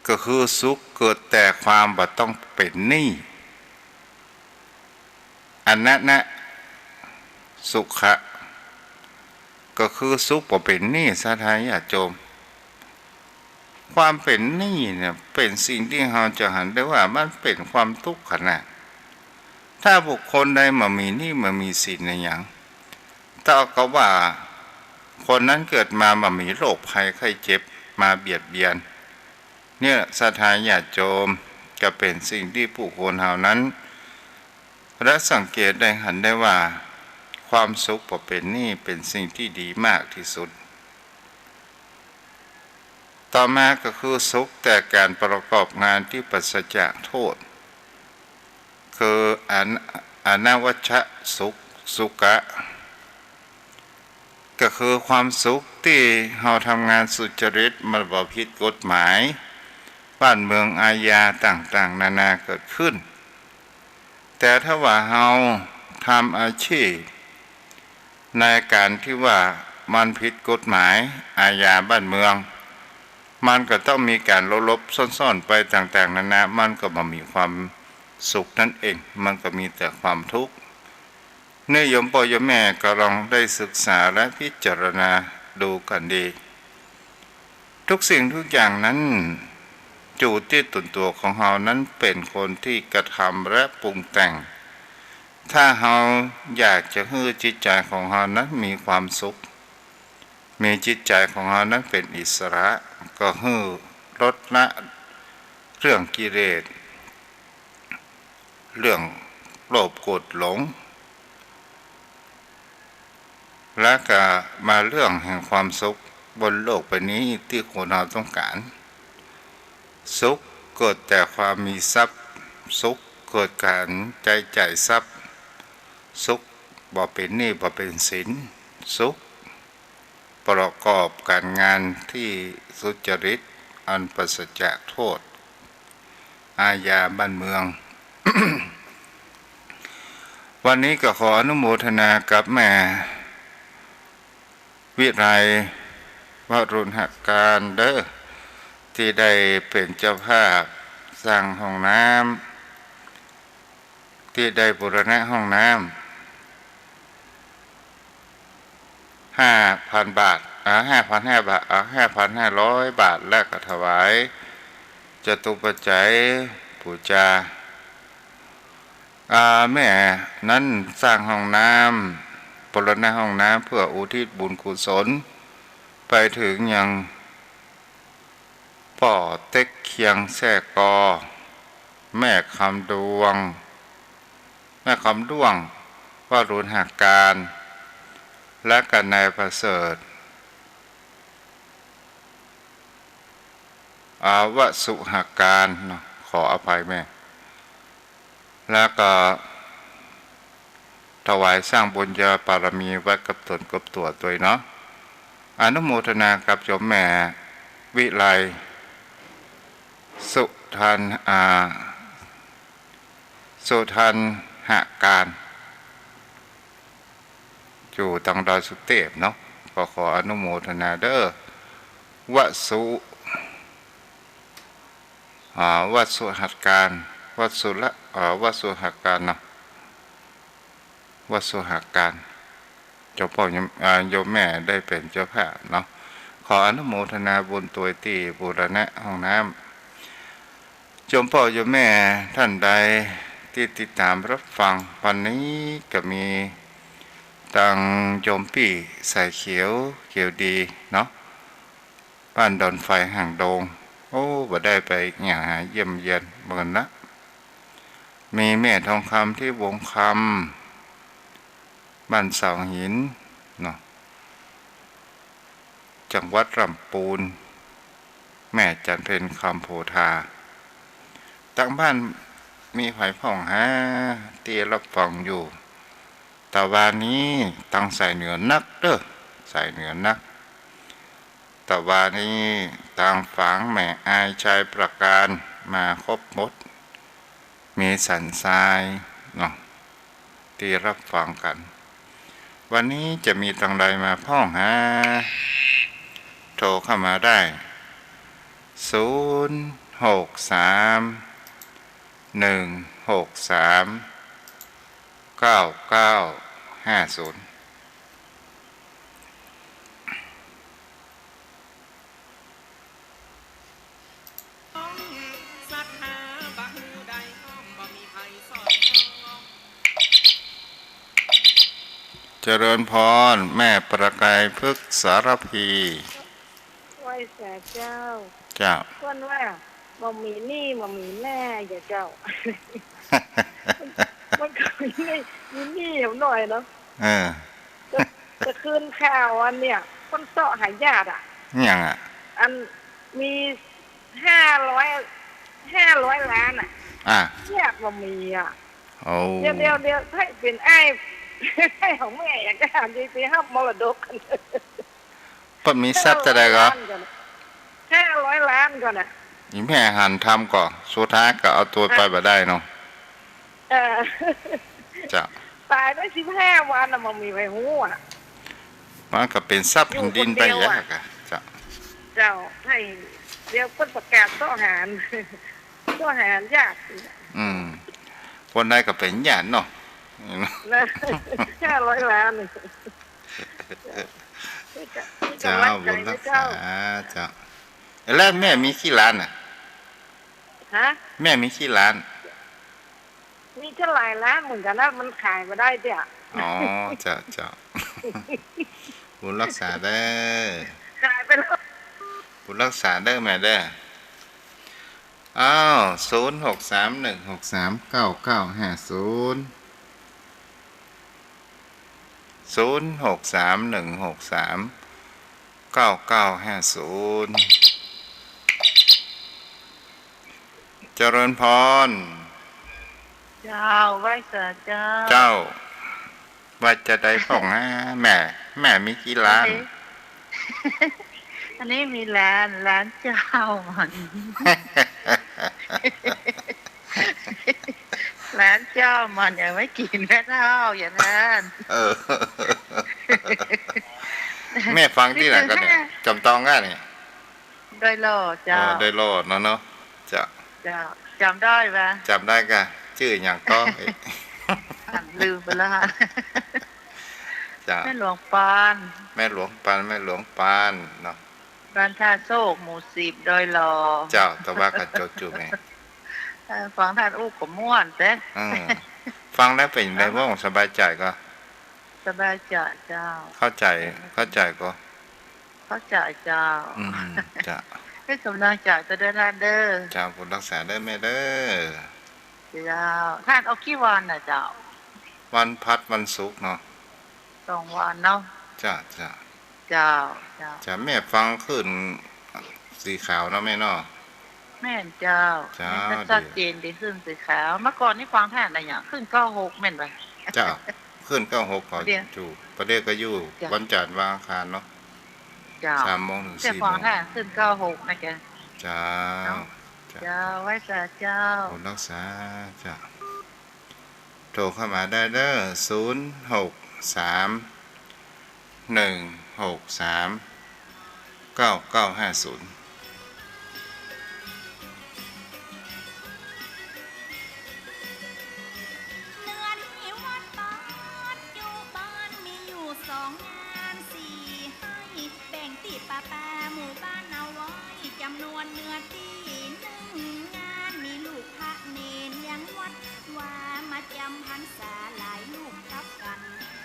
ก็คือสุขเกิดแต่ความบ่ต้องเป๋นหนี้ อณะนะสุขะ ก็คือสุขบ่เป๋นหนี้ ศรัทธาญาติโยม ความเป๋นหนี้เนี่ย เป๋นสิ่งตี้เฮาจะหันได้ว่ามันเป๋นความตุ๊กข์ขนาด ถ้าบุคคลใดบ่มีหนี้บ่มีสินอะหยัง เต้าก็ว่าคนนั้นเกิดมาบ่มีโรคภัยไข้เจ็บมาเบียดเบียน เนี่ย ศรัทธาญาติโยม ก็เป๋นสิ่งตี้ผู้คนเฮานั้น และสังเกตได้หันได้ว่า ความสุขบ่เป๋นหนี้เป๋นสิ่งตี้ดีมากตี้สุด ต่อมาก็คือสุขแต่ก๋านประกอบงานตี้ปราศจากโทษ คือ อน- อนวัชชะสุข- สุขะ ก็คือความสุขตี้เฮาทำงานสุจริต มันบ่ผิดกฎหมาย บ้านเมืองอาญาต่างๆ นานาเกิดขึ้น แต่ถ้าว่าเฮาทำอาชีพในก๋านตี้ว่ามันผิดกฎหมายอาญาบ้านเมือง มันก็ต้องมีก๋านหลบๆ ซ่อนๆ ไปต่างๆ นานา มันก็บ่มีความสุขนั่นเอง มันก็มีแต่ความทุกข์ นี่โยมป้อโยมแม่ก็ลองได้ศึกษาและพิจารณาดูกั๋นดี ทุกสิ่งทุกอย่างนั้น อยู่ตี้ตนตั๋วของเฮานั้นเป๋นคนตี้กระทำและปรุงแต่ง ถ้าเฮาอยากจะหื้อจิตใจ๋ของเฮานั้นมีความสุข มีจิตใจ๋ของเฮานั้นเป๋นอิสระ ก็หื้อลดละเรื่องกิเลส เรื่องโลภโกรธหลง และก็มาเรื่องแห่งความสุขบนโลกใบนี้ตี้คนเฮาต้องก๋าน สุขเกิดแต่ความมีทรัพย์ สุขเกิดก๋านใจ๊จ่ายทรัพย์ สุขบ่เป๋นหนี้บ่เป๋นสิน สุขประกอบก๋านงานตี้สุจริตอันปราศจากโทษ อาญาบ้านเมือง วันนี้ก็ขออนุโมทนากับแม่วิไลวรุณหการเด้อ ตี้ได้เป๋นเจ้าภาพสร้างห้องน้ำ ตี้ได้บูรณะห้องน้ ห้าพันบาท อ่า ห้าพันห้าบาท อ่า ห้าพันห้าร้อยบาท และก็ถวายจตุปัจจัยปู๋จา อ่า แม่นั้นสร้างห้องน้ำ บูรณะห้องน้ำเพื่ออุทิศบุญกุศล ไปเถิงยังป้อเต็กเคียงแซ่กอ แม่คำดวง แม่คำด้วง วรุณหการ และก็นายประเสริฐ อาวสุหการเนาะ ขออภัยแม่ แล้วก็ถวายสร้างบุญญาบารมีไว้กับต๋นกับตั๋วตวยเนาะ อนุโมทนากับโยมแม่วิไล สุทัน อ่า สุทันหการ อยู่ตังดอยสุเตพเนาะ ก็ขออนุโมทนาเด้อ วสุ อ่า วสุหการ วสุละ อ่า วสุหการเนาะ วสุหการ เจ้าป้อโยม อ่า โยมแม่ได้เป๋นเจ้าภาพเนาะ ขออนุโมทนาบุญตวยตี้บูรณะห้องน้ำ โยมป้อโยมแม่ต้านใดตี้ติดต๋ามฮับฟัง วันนี้ก็มีตังโยมปี้สายเขียว เขียวดีเนาะ บ้านดอนไฟหางดง โอ้ บ่ได้ไปเยี่ยมหาเยี่ยมเยียนเปิ้นละ มีแม่ทองคำ ตี้วงคำ บ้านเสาหินเนาะ จังหวัดลำปูน แม่จันเพ็ญ คำโพธา ตางบ้านมีใผพ่องหาตี้ฮับฟังอยู่ ตะวานี้ตางสายเหนือนักเด้อ สายเหนือนัก ตะวานี้ตางฝางแม่อาย ชัยปราการ มาครบหมด มีสันทรายเนาะ ตี้ฮับฟังกั๋น วันนี้จะมีตังใดมาพ่องหา โทรเข้ามาได้ ศูนย์หกสาม หนึ่งหกสาม เก้าเก้าห้าศูนย์ เจริญพร แม่ประกายพฤกษ์สารภี ไหว้สาเจ้า เจ้า เปิ้นว่าบ่มีหนี้บ่มีแม่ เจ้า มันก็มีหนี้ มีหนี้อยู่หน่อยเนาะ เออ แต่ แต่คืนข่าวอันเนี่ย เปิ้นเซาะหาญาติอะ หยังอะ อันมีห้าร้อย ห้าร้อยล้านอะ อ่ะ ญาติบ่มีอะ โอ้ เดี๋ยว เดี๋ยว เดี๋ยว ถ้าเป๋นอ้าย อ้ายของแม่อยากจะถาม จะไปฮับมรดก เปิ้นมีทรัพย์เต้าใดก่อ ห้าร้อยล้านก่อ ห้าร้อยล้านก่อนะ อีแม่หันทำก่อ สุดท้ายก็เอาตั๋วไปบ่ได้เนาะ เออ เจ้า ต๋ายได้สิบห้าวันน่ะ บ่มีใผฮู้อะ มันก็เป๋นทรัพย์แผ่นดินไป อยู่คนเดียวอะ ยากอะ เจ้า เจ้า ให้ เดี๋ยวเปิ้นประกาศเซาะหา เซาะหาญาติ อืม คนใดก็เป๋นญาติเนาะ นะ ห้าร้อยล้าน เจ้า บุญฮักษา เจ้า แล้วแม่มีกี่ล้านน่ะ ฮะ แม่มีกี่ล้าน มีตั้งหลายล้านเหมือนกั๋นนะ มันขายบ่ได้เตี้ย อ๋อ เจ้า เจ้า บุญฮักษาเด้อ ขายไปแล้ว บุญฮักษาเด้อแม่เด้อ อ้าว ศูนย์หกสามหนึ่งหกสามเก้าเก้าห้าศูนย์ ศูนย์หกสามหนึ่งหกสามเก้าเก้าห้าศูนย์ เจริญพร เจ้า ไหว้สาเจ้า เจ้า ว่าจะใดพ่องหา แม่ แม่มีกี่ล้าน อันนี้ อันนี้มีล้าน ล้านเจ้ามัน ล้านเจ้ามัน อย่าไว้กิ๋นแม่เฒ่า อย่างนั้น เออ แม่ฟังตี้ไหนก่อเนี่ย จอมตองก่อเนี่ย ดอยหล่อเจ้า อ๋อ ดอยหล่อเนาะ เนาะ เจ้า เจ้า จ๋ำได้ปะ จ๋ำได้ก่ะ จื้อหยังก่อ อันลืมไปแล้วฮะ เจ้า แม่หลวงปาน แม่หลวงปาน แม่หลวงปานเนาะ บ้านท่าโศก หมู่สิบ ดอยหล่อ เจ้า ตะวะกั๋นโจจูแม่ เออ ฟังต้านอู้ก็ม่วนแต๊ เออ ฟังแล้วเป๋นไงบ้าง สบายใจ๋ก่อ สบายใจ๋เจ้า เข้าใจ๋ เข้าใจ๋ก่อ เข้าใจ๋เจ้า อืม เจ้า เป๋นก๋ำลังใจ๋ตวยเน่อต้านเน่อ เจ้า บุญฮักษาเน่อแม่เน่อ เจ้า ต้านออกกี่วันน่ะเจ้า วันพัดวันศุกร์เนาะ สองวันเนาะ เจ้า เจ้า เจ้า เจ้า เจ้า แม่ฟังคลื่นสีขาวเนาะแม่เนาะ แม่นเจ้า เจ้า แม่นก็ชัดเจนดี ดี คลื่นสีขาว เมื่อก่อนนี่ฟังต้านอะหยัง คลื่นเก้าหกแม่นบ่ เจ้า คลื่นเก้าหกก็ เดี๋ยว อยู่ ประเดี๋ยวก็อยู่ เจ้า วันจันทร์วันอังคารเนาะ เจ้า สามโมงเถิง เสียง สี่โมง ฟังต้านคลื่นเก้าหกนะแก เจ้า เนาะ เจ้า เจ้า ไหว้สาเจ้า บุญฮักษาเจ้า โทรเข้ามาได้เน่อ ศูนย์หกสาม หนึ่งหกสาม เก้าเก้าห้าศูนย์ เฮือนมีวัดปัจจุบันมีอยู่สองงานสี่ไฮ่ แบ่งตี้ประปาหมู่บ้านเอาไว้ จ๋ำนวนเนื้อตี้หนึ่งงาน มีลูกพระเณรเลี้ยงวัดวา มาจ๋ำพรรษาหลายรูปตั๊บกั๋น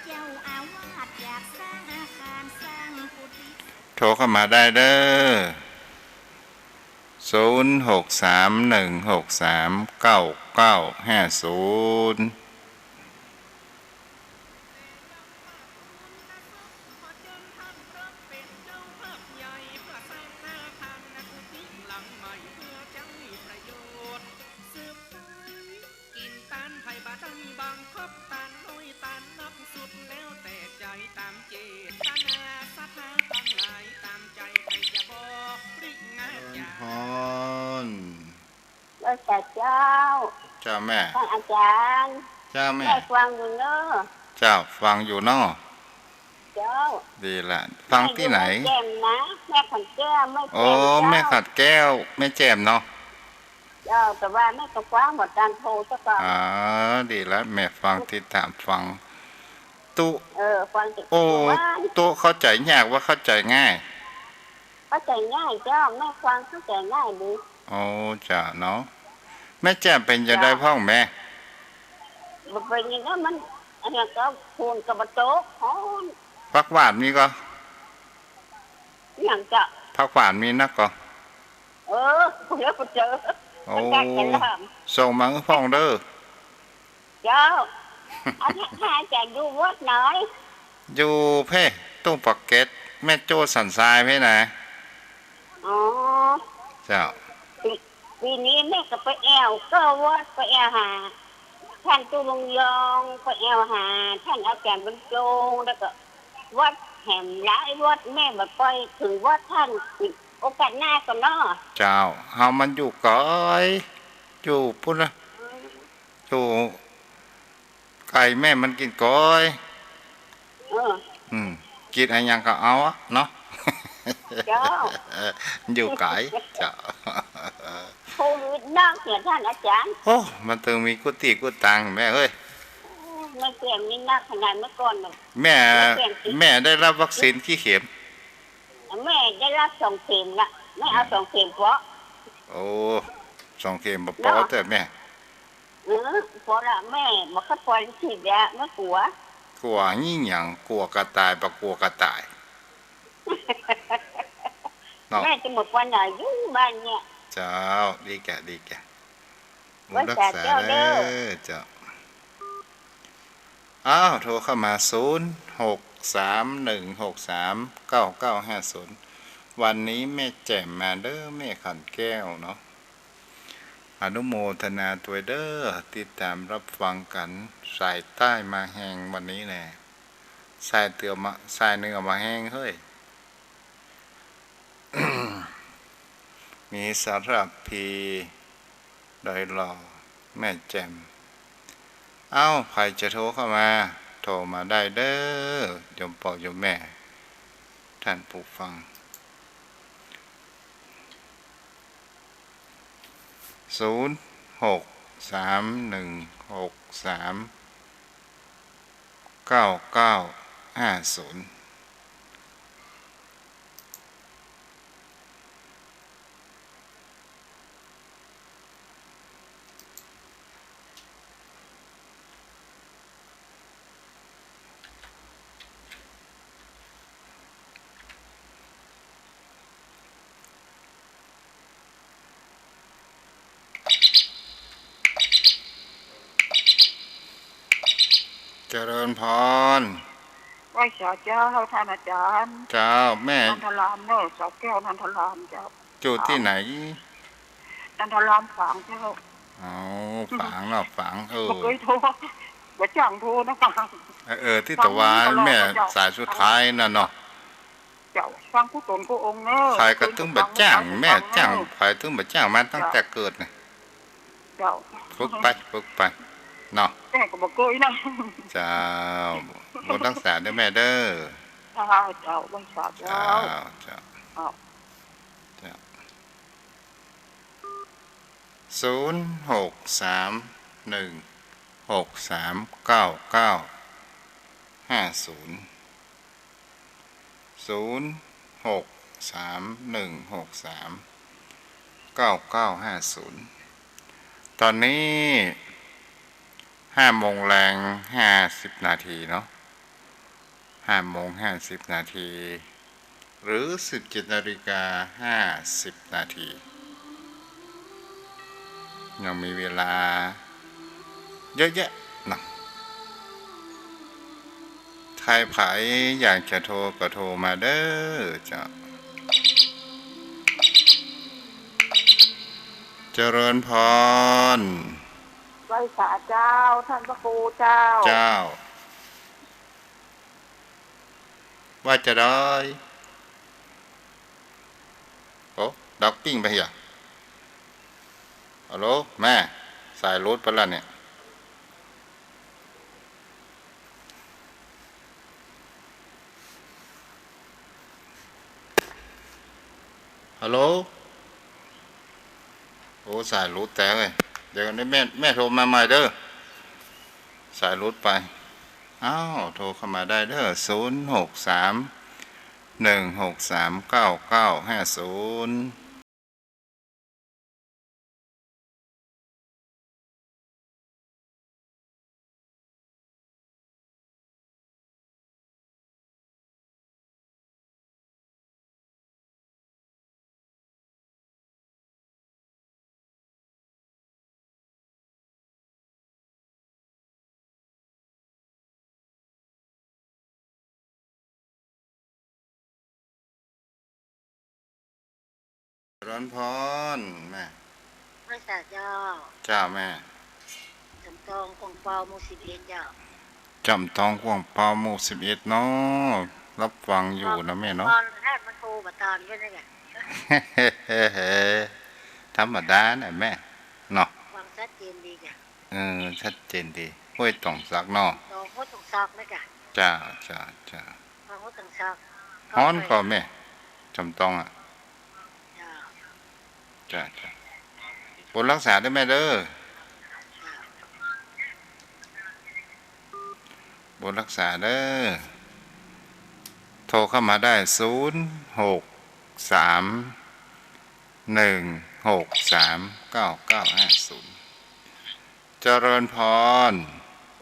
เจ้าอาวาสอยากสร้างอาคารสร้างกุฏิ โทรเข้ามาได้เน่อ ศูนย์หกสาม หนึ่งหกสาม เก้าเก้าห้าศูนย์ เจริญพร ไหว้สาเจ้า เจ้าแม่ ท่านอาจ๋ารย์ เจ้าแม่ แม่ฟังอยู่เน่อ เจ้า ฟังอยู่เนาะ เจ้า ดีละ ฟังตี้ไหน แม่อยู่แม่แจ่มนะ แม่ขันแก้ว แม่แจ่ม โอ้ เจ้า แม่ขันแก้ว แม่แจ่มเนาะ เจ้า แต่ว่าแม่ก็ฟังบ่ตันโทรซะก่อน อ๋อ ดีละ แม่ฟัง ติดต๋ามฟัง ตุ๊ เออ ฟังติด โอ้ ต๋ามตุ๊เข้าใจ๋ยากว่าเข้าใจ๋ง่าย เข้าใจ๋ง่ายเจ้า แม่ฟังเข้าใจ๋ง่ายดี โอ้ เจ้าเนาะ แม่แจ่มเป๋นจาใดพ่องแม่ เจ้า บ่เป๋นจาใด มัน อันนั้นก็ฝนก็บ่ตก ฮ้อน ผักหว่านมีก่อ อะหยังเจ้า ผักหว่านมีนักก่อ เออ เดี๋ยวไปเจอ โอ้ มันได้แต่ลำ ส่งมาหื้อพ่องเน่อ เจ้า อันนี้พระอาจ๋ารย์อยู่วัดไหน อยู่เพ่ ตุ้งปากเกร็ด แม่โจ้สันทรายเพ่นะ อ๋อ เจ้า ปี ปีนี้แม่ก็ไปแอ่วเก้าวัด ไปแอ่วหา ท่านตุ๊ลุงยอง ไปแอ่วหา ท่านอาจ๋ารย์บรรจง แล้วก็วัดแหมหลายวัด แม่บ่ไปเถิงวัดท่าน โอกาสหน้าก่อนเนาะ เจ้า เฮามันอยู่ไก๋ อยู่ปู๊นนะ อืม อยู่ไก๋แม่มันกิ๋นก๋อย เออ อืม กิ๋นอะหยังก็เอาอะเนาะ เจ้า อยู่ไก๋ เจ้า โควิดนักเนี่ยท่านอาจ๋ารย์ โอ้ มันตึงมีกู้ตี้กู้ตางแม่เอ้ย โอ้ แม่แจ่มนี่นักขนาดเมื่อก่อนน่ะ แม่ แม่แจ่มสิ แม่ได้รับวัคซีนกี่เข็ม แม่ได้รับสองเข็มละ แม่เอาสองเข็มพอ โอ้ สองเข็มบ่ปอ เนาะ แต่แม่ เออ ปอละ แม่บ่ค่อยปล่อยฉีดยา แม่กั๋ว กั๋วอี่หยัง กั๋วกระต่าย บ่กั๋วกระต่าย เนาะ แม่จะบ่ไปไหน อยู่บ้านเนี่ย เจ้า ดีแก่ ดีแก่ ไหว้สาเจ้าเน่อ บุญฮักษาเน่อ เจ้า อ้าว โทรเข้ามา ศูนย์หกสาม หนึ่งหกสาม เก้าเก้าห้าศูนย์ วันนี้แม่แจ่มมาเน่อ แม่ขันแก้วเนาะ อนุโมทนาตวยเน่อ ติดต๋ามรับฟังกั๋น สายใต้มาแฮงวันนี้แหละ สายเหนือมา สายเหนือมาแฮงเฮ้ย มีสารภี ดอยหล่อ แม่แจ่ม เอ้า ใผจะโทรเข้ามา โทรมาได้เน่อ โยมป้อโยมแม่ ท่านผู้ฟัง ศูนย์หกสามหนึ่งหกสาม เก้าเก้า ห้าศูนย์ เจริญพร ไหว้สาเจ้า ท่านอาจารย์ เจ้า แม่ นันทารามเนอะ สาแก้ว นันทารามเจ้า อยู่ตี้ไหน นันทารามฝางเจ้า อ๋อ ฝางเนาะ ฝาง เออ บ่เกยโทร บ่จ้างโทรนะ เออ เออ ตี้ตะวา ฟังตลอด แม่ เจ้า สายสุดท้ายนั่นเนาะ เจ้า ฟังกู้ต๋นกู้องค์เนอะ ใผก็ตึงบ่จ้าง แม่จ้าง ใผตึงบ่จ้างมาตั้งแต่เกิดน่ะ เจ้า ฝึกไป ฝึกไป เนาะ แม่ก็บ่เกยนะ เจ้า บุญรักษาเด้อแม่เด้อ เจ้า เจ้า ไหว้สาเจ้า เจ้า เจ้า เจ้า เจ้า ศูนย์ หก สาม หนึ่ง หก สาม เก้า เก้า ห้า ศูนย์ ศูนย์ หก สาม หนึ่ง หก สาม เก้า เก้า ห้า ศูนย์ ต๋อนนี้ ห้าโมงแลง ห้าสิบนาทีเนาะ ห้าโมง ห้าสิบนาที หรือ สิบเจ็ดนาฬิกา ห้าสิบนาที ยังมีเวลาเยอะแยะเนาะ ใผ ใผอยากจะโทรก็โทรมาเด้อเจ้า เจริญพร ไหว้สาเจ้า ท่านพระครูเจ้า เจ้า ว่าจะได้ โอ้ ดับปิ้งไปเหีย ฮัลโหล แม่ สายหลุดไปแล้วเนี่ย ฮัลโหล โอ้ สายหลุดแต๊เว้ย เดี๋ยวนี้แม่ แม่โทรมาใหม่เด้อ สายหลุดไป อ้าว โทรเข้ามาได้เด้อ ศูนย์ หก สาม หนึ่ง หก สาม เก้า เก้า ห้า ศูนย์ เจริญพร แม่ ไหว้สาเจ้า เจ้าแม่ จ๋อมตองกว้างเปา หมู่สิบเอ็ดเจ้า จ๋อมตองกว้างเปา หมู่สิบเอ็ดเนาะ ฮับฟังอยู่นะแม่เนาะ ตอนแรกมันโทรมาตอนด้วยนี่แหละ ธรรมดาน่ะแม่ เนาะ ฟังชัดเจนดีจ้ะ เออ ชัดเจนดี ห้วยตองสักเนาะ ตองห้วยตองสักนี่จ้ะ เจ้า เจ้า เจ้า ฟังห้วยตองสัก ฮ้อนก่อแม่ จ๋อมตองอะ เจ้า จ้ะ จ้ะ บุญรักษาเด้อแม่เด้อ บุญรักษาเด้อ โทรเข้ามาได้ ศูนย์ หก สาม หนึ่ง หก สาม เก้า เก้า ห้า ศูนย์ เจริญพร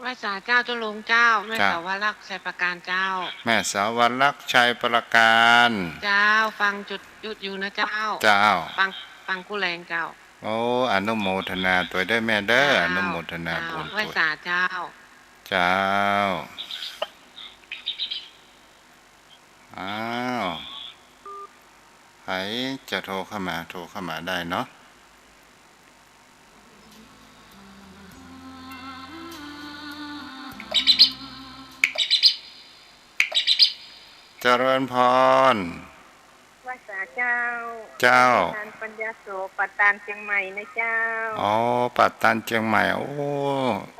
ไหว้สาเจ้า เจ้าหลวงเจ้า แม่ เจ้า สาวรักษ์ ชัยประการเจ้า แม่สาวรักษ์ ชัยประการ เจ้า ฟังจุดจุดอยู่นะเจ้า เจ้า ฟัง ฟังกู้แลงเจ้า โอ้ อนุโมทนาตวยเด้อแม่เด้อ เจ้า อนุโมทนาบุญตวย เจ้า ไหว้สาเจ้า เจ้า อ้าว ใผจะโทรเข้ามา โทรเข้ามาได้เนาะ เจริญพร ไหว้สาเจ้า เจ้า อาจารย์ปัญญาโส ปัตตานเจียงใหม่นะเจ้า อ๋อ ปัตตานเจียงใหม่ โอ้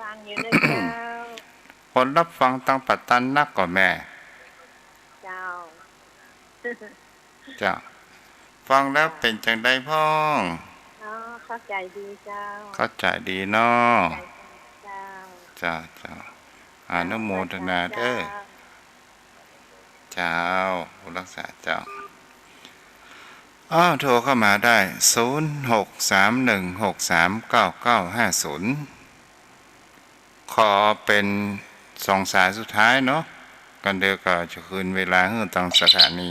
ฟังอยู่นะเจ้า คนฮับฟังตังปัตตานนักก่อแม่ เจ้า เจ้า ฟังแล้วเป๋นจังใดพ่อง อ๋อ เข้าใจ๋ดีเจ้า เข้าใจ๋ดีเนาะ เข้าใจ๋ดีเจ้า เจ้า เจ้า อนุโมทนาเด้อ ไหว้สาเจ้า เจ้า บุญรักษาเจ้า อ้าว โทรเข้ามาได้ ศูนย์หกสามหนึ่งหกสามเก้าเก้าห้าศูนย์ ขอเป๋นสองสายสุดท้ายเนาะ ก่อนเดียวก็จะคืนเวลาหื้อตางสถานี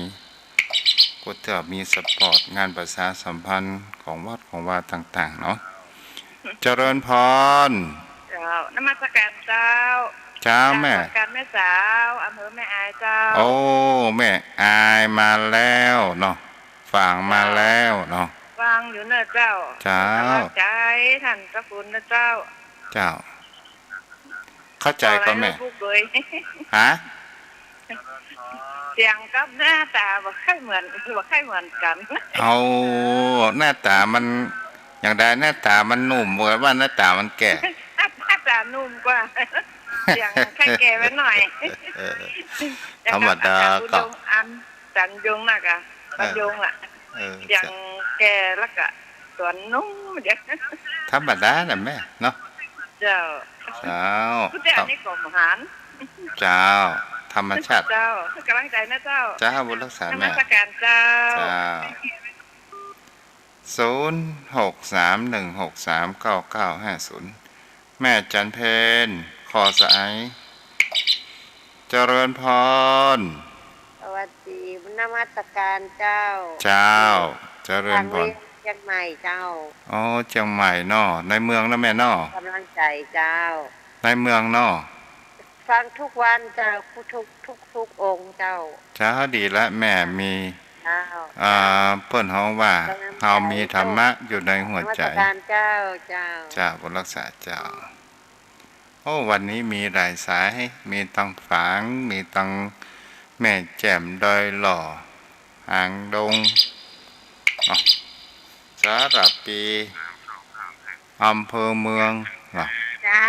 กูเตื้อมีสปอตงานประชาสัมพันธ์ของวัดของวาต่างๆ เนาะ เจริญพร เจ้า นมัสการเจ้า เจ้า เจ้า แม่ นมัสการแม่สาว อำเภอแม่อายเจ้า โอ้ แม่อายมาแล้วเนาะ ฟังมาแล้วเนาะ ฟังอยู่เน่อเจ้า เจ้า เป๋นก๋ำลังใจ๋ต้านเจ้าคุณเน่อเจ้า เจ้า เข้าใจ๋ก่อแม่ ฮะ เสียงกับหน้าต๋าบ่ค่อยเหมือน บ่ค่อยเหมือนกั๋น เอา หน้าต๋ามัน อย่างใด หน้าต๋ามันหนุ่ม หรือว่าหน้าต๋ามันแก่ หน้าต๋าหนุ่มกว่า เสียงค่อยแก่ไปหน่อย เออ ธรรมดาก็ อำนาจ๋ารย์ยงนักอะ เออ อาจ๋ารย์ยงอะ เออ เสียงแก่แล้วก็สวนนุ่มเดี๋ยว ธรรมดาน่ะแม่เนาะ เจ้า เจ้า กูเตี้ยนี่ก็บ่หัน เจ้า ธรรมชาติ เจ้า ก๋ำลังใจ๋นะเจ้า เจ้า บุญรักษาแม่ นมัสการเจ้า เจ้า ศูนย์หกสามหนึ่งหกสามเก้าเก้าห้าศูนย์ แม่จันเพ็ญ ขอสาย เจริญพร สวัสดี นมัสการเจ้า เจ้า เจริญพร ทางเวียงเจียงใหม่เจ้า อ๋อ เจียงใหม่เนาะ ในเมืองนะแม่เนาะ ก๋ำลังใจ๋เจ้า ในเมืองเนาะ ฟังทุกวันเจ้า ทุก ทุก ทุกองค์เจ้า เจ้า ดีละแม่ มี เจ้า อ่า เปิ้นฮ้องว่า เฮามีธรรมะอยู่ในหัวใจ๋ นมัสการเจ้า เจ้า เจ้า บุญรักษาเจ้า โอ้ วันนี้มีหลายสาย มีตังฝาง มีตังแม่แจ่ม ดอยหล่อ หางดง อ๋อ สารภี อำเภอเมืองเหรอ เจ้า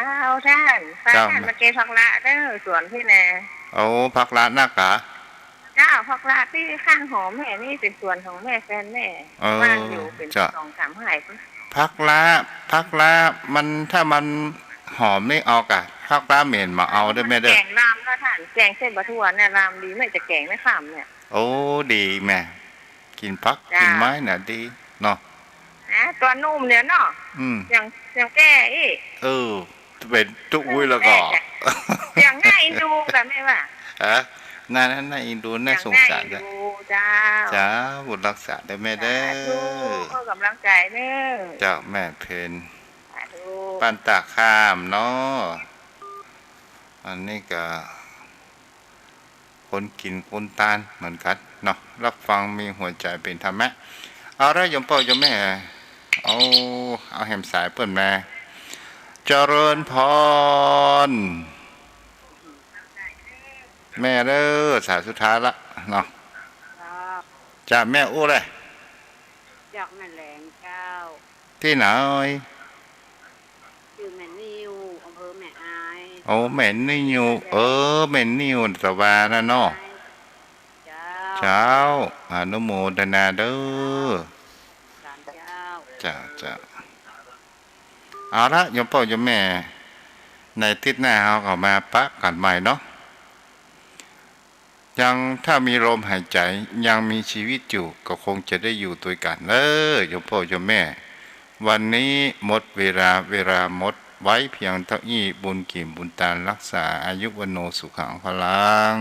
ต้าน เจ้า ต้าน มาเก็บผักละเด้อ สวนตี้นา โอ้ ผักละนักกะ เจ้า ผักละตี้ข้างหอแม่นี่เป๋นสวนของแม่แฟนแม่ เออ บ้านอยู่เป๋น เจ้า สองสามไฮ่ ผักละ ผักละมัน ถ้ามันหอมนี่เอากะ ผักละเหม็นบ่เอาเด้อแม่เด้อ แก๋งลำเนาะต้าน แก๋งใส่บ่าถั่วเนี่ยลำดี แม่จะแก๋งในค่ำเนี่ย โอ้ ดีแม่ กิ๋นผัก เจ้า กิ๋นไม้น่ะดีเนาะ ฮะ ตั๋วหนุ่มเนี่ยเนาะ อืม อย่าง อย่างแก่อี้ เออ เป๋นตุ๊อุ้ยแล้วก็ อย่างน่าเอ็นดูกะแม่ว่า ฮะ น่า น่า น่าเอ็นดู น่าสงสาร อย่างน่าเอ็นดู เจ้า เจ้า บุญรักษาเด้อแม่เด้อ สาธุ ขอก๋ำลังใจ๋เน้อ เจ้า แม่เพ็ญ สาธุ บ้านตาข้ามเนาะ อันนี้ก็ คนกิ๋นคนตานเหมือนกั๋นเนาะ รับฟังมีหัวใจ๋เป๋นธรรมะ เอาละโยมป้อโยมแม่ เอา เอาแหมสายเปิ้นมา เจริญพร แม่เด้อ สายสุดท้ายละเนาะ เจ้า แม่อู้แหละ จากแม่แหลงเจ้า ตี้ไหน จื้อแม่นิว อำเภอแม่อาย โอ้ แม่นิว เออ แม่นิวตะวานะเนาะ เจ้า เจ้า อนุโมทนาเด้อ สาธุเจ้า เจ้า เจ้า เอาละโยมป้อโยมแม่ ในอาทิตย์หน้าเฮาก็มาปะกั๋นใหม่เนาะ ยัง ถ้ามีลมหายใจ๋ ยังมีชีวิตอยู่ ก็คงจะได้อยู่ตวยกั๋นเน้อ โยมป้อโยมแม่ วันนี้หมดเวลา เวลาหมด ไว้เพียงเต้าอี้ บุญกิ๋นบุญตานรักษา อายุวัณโณสุขังพลัง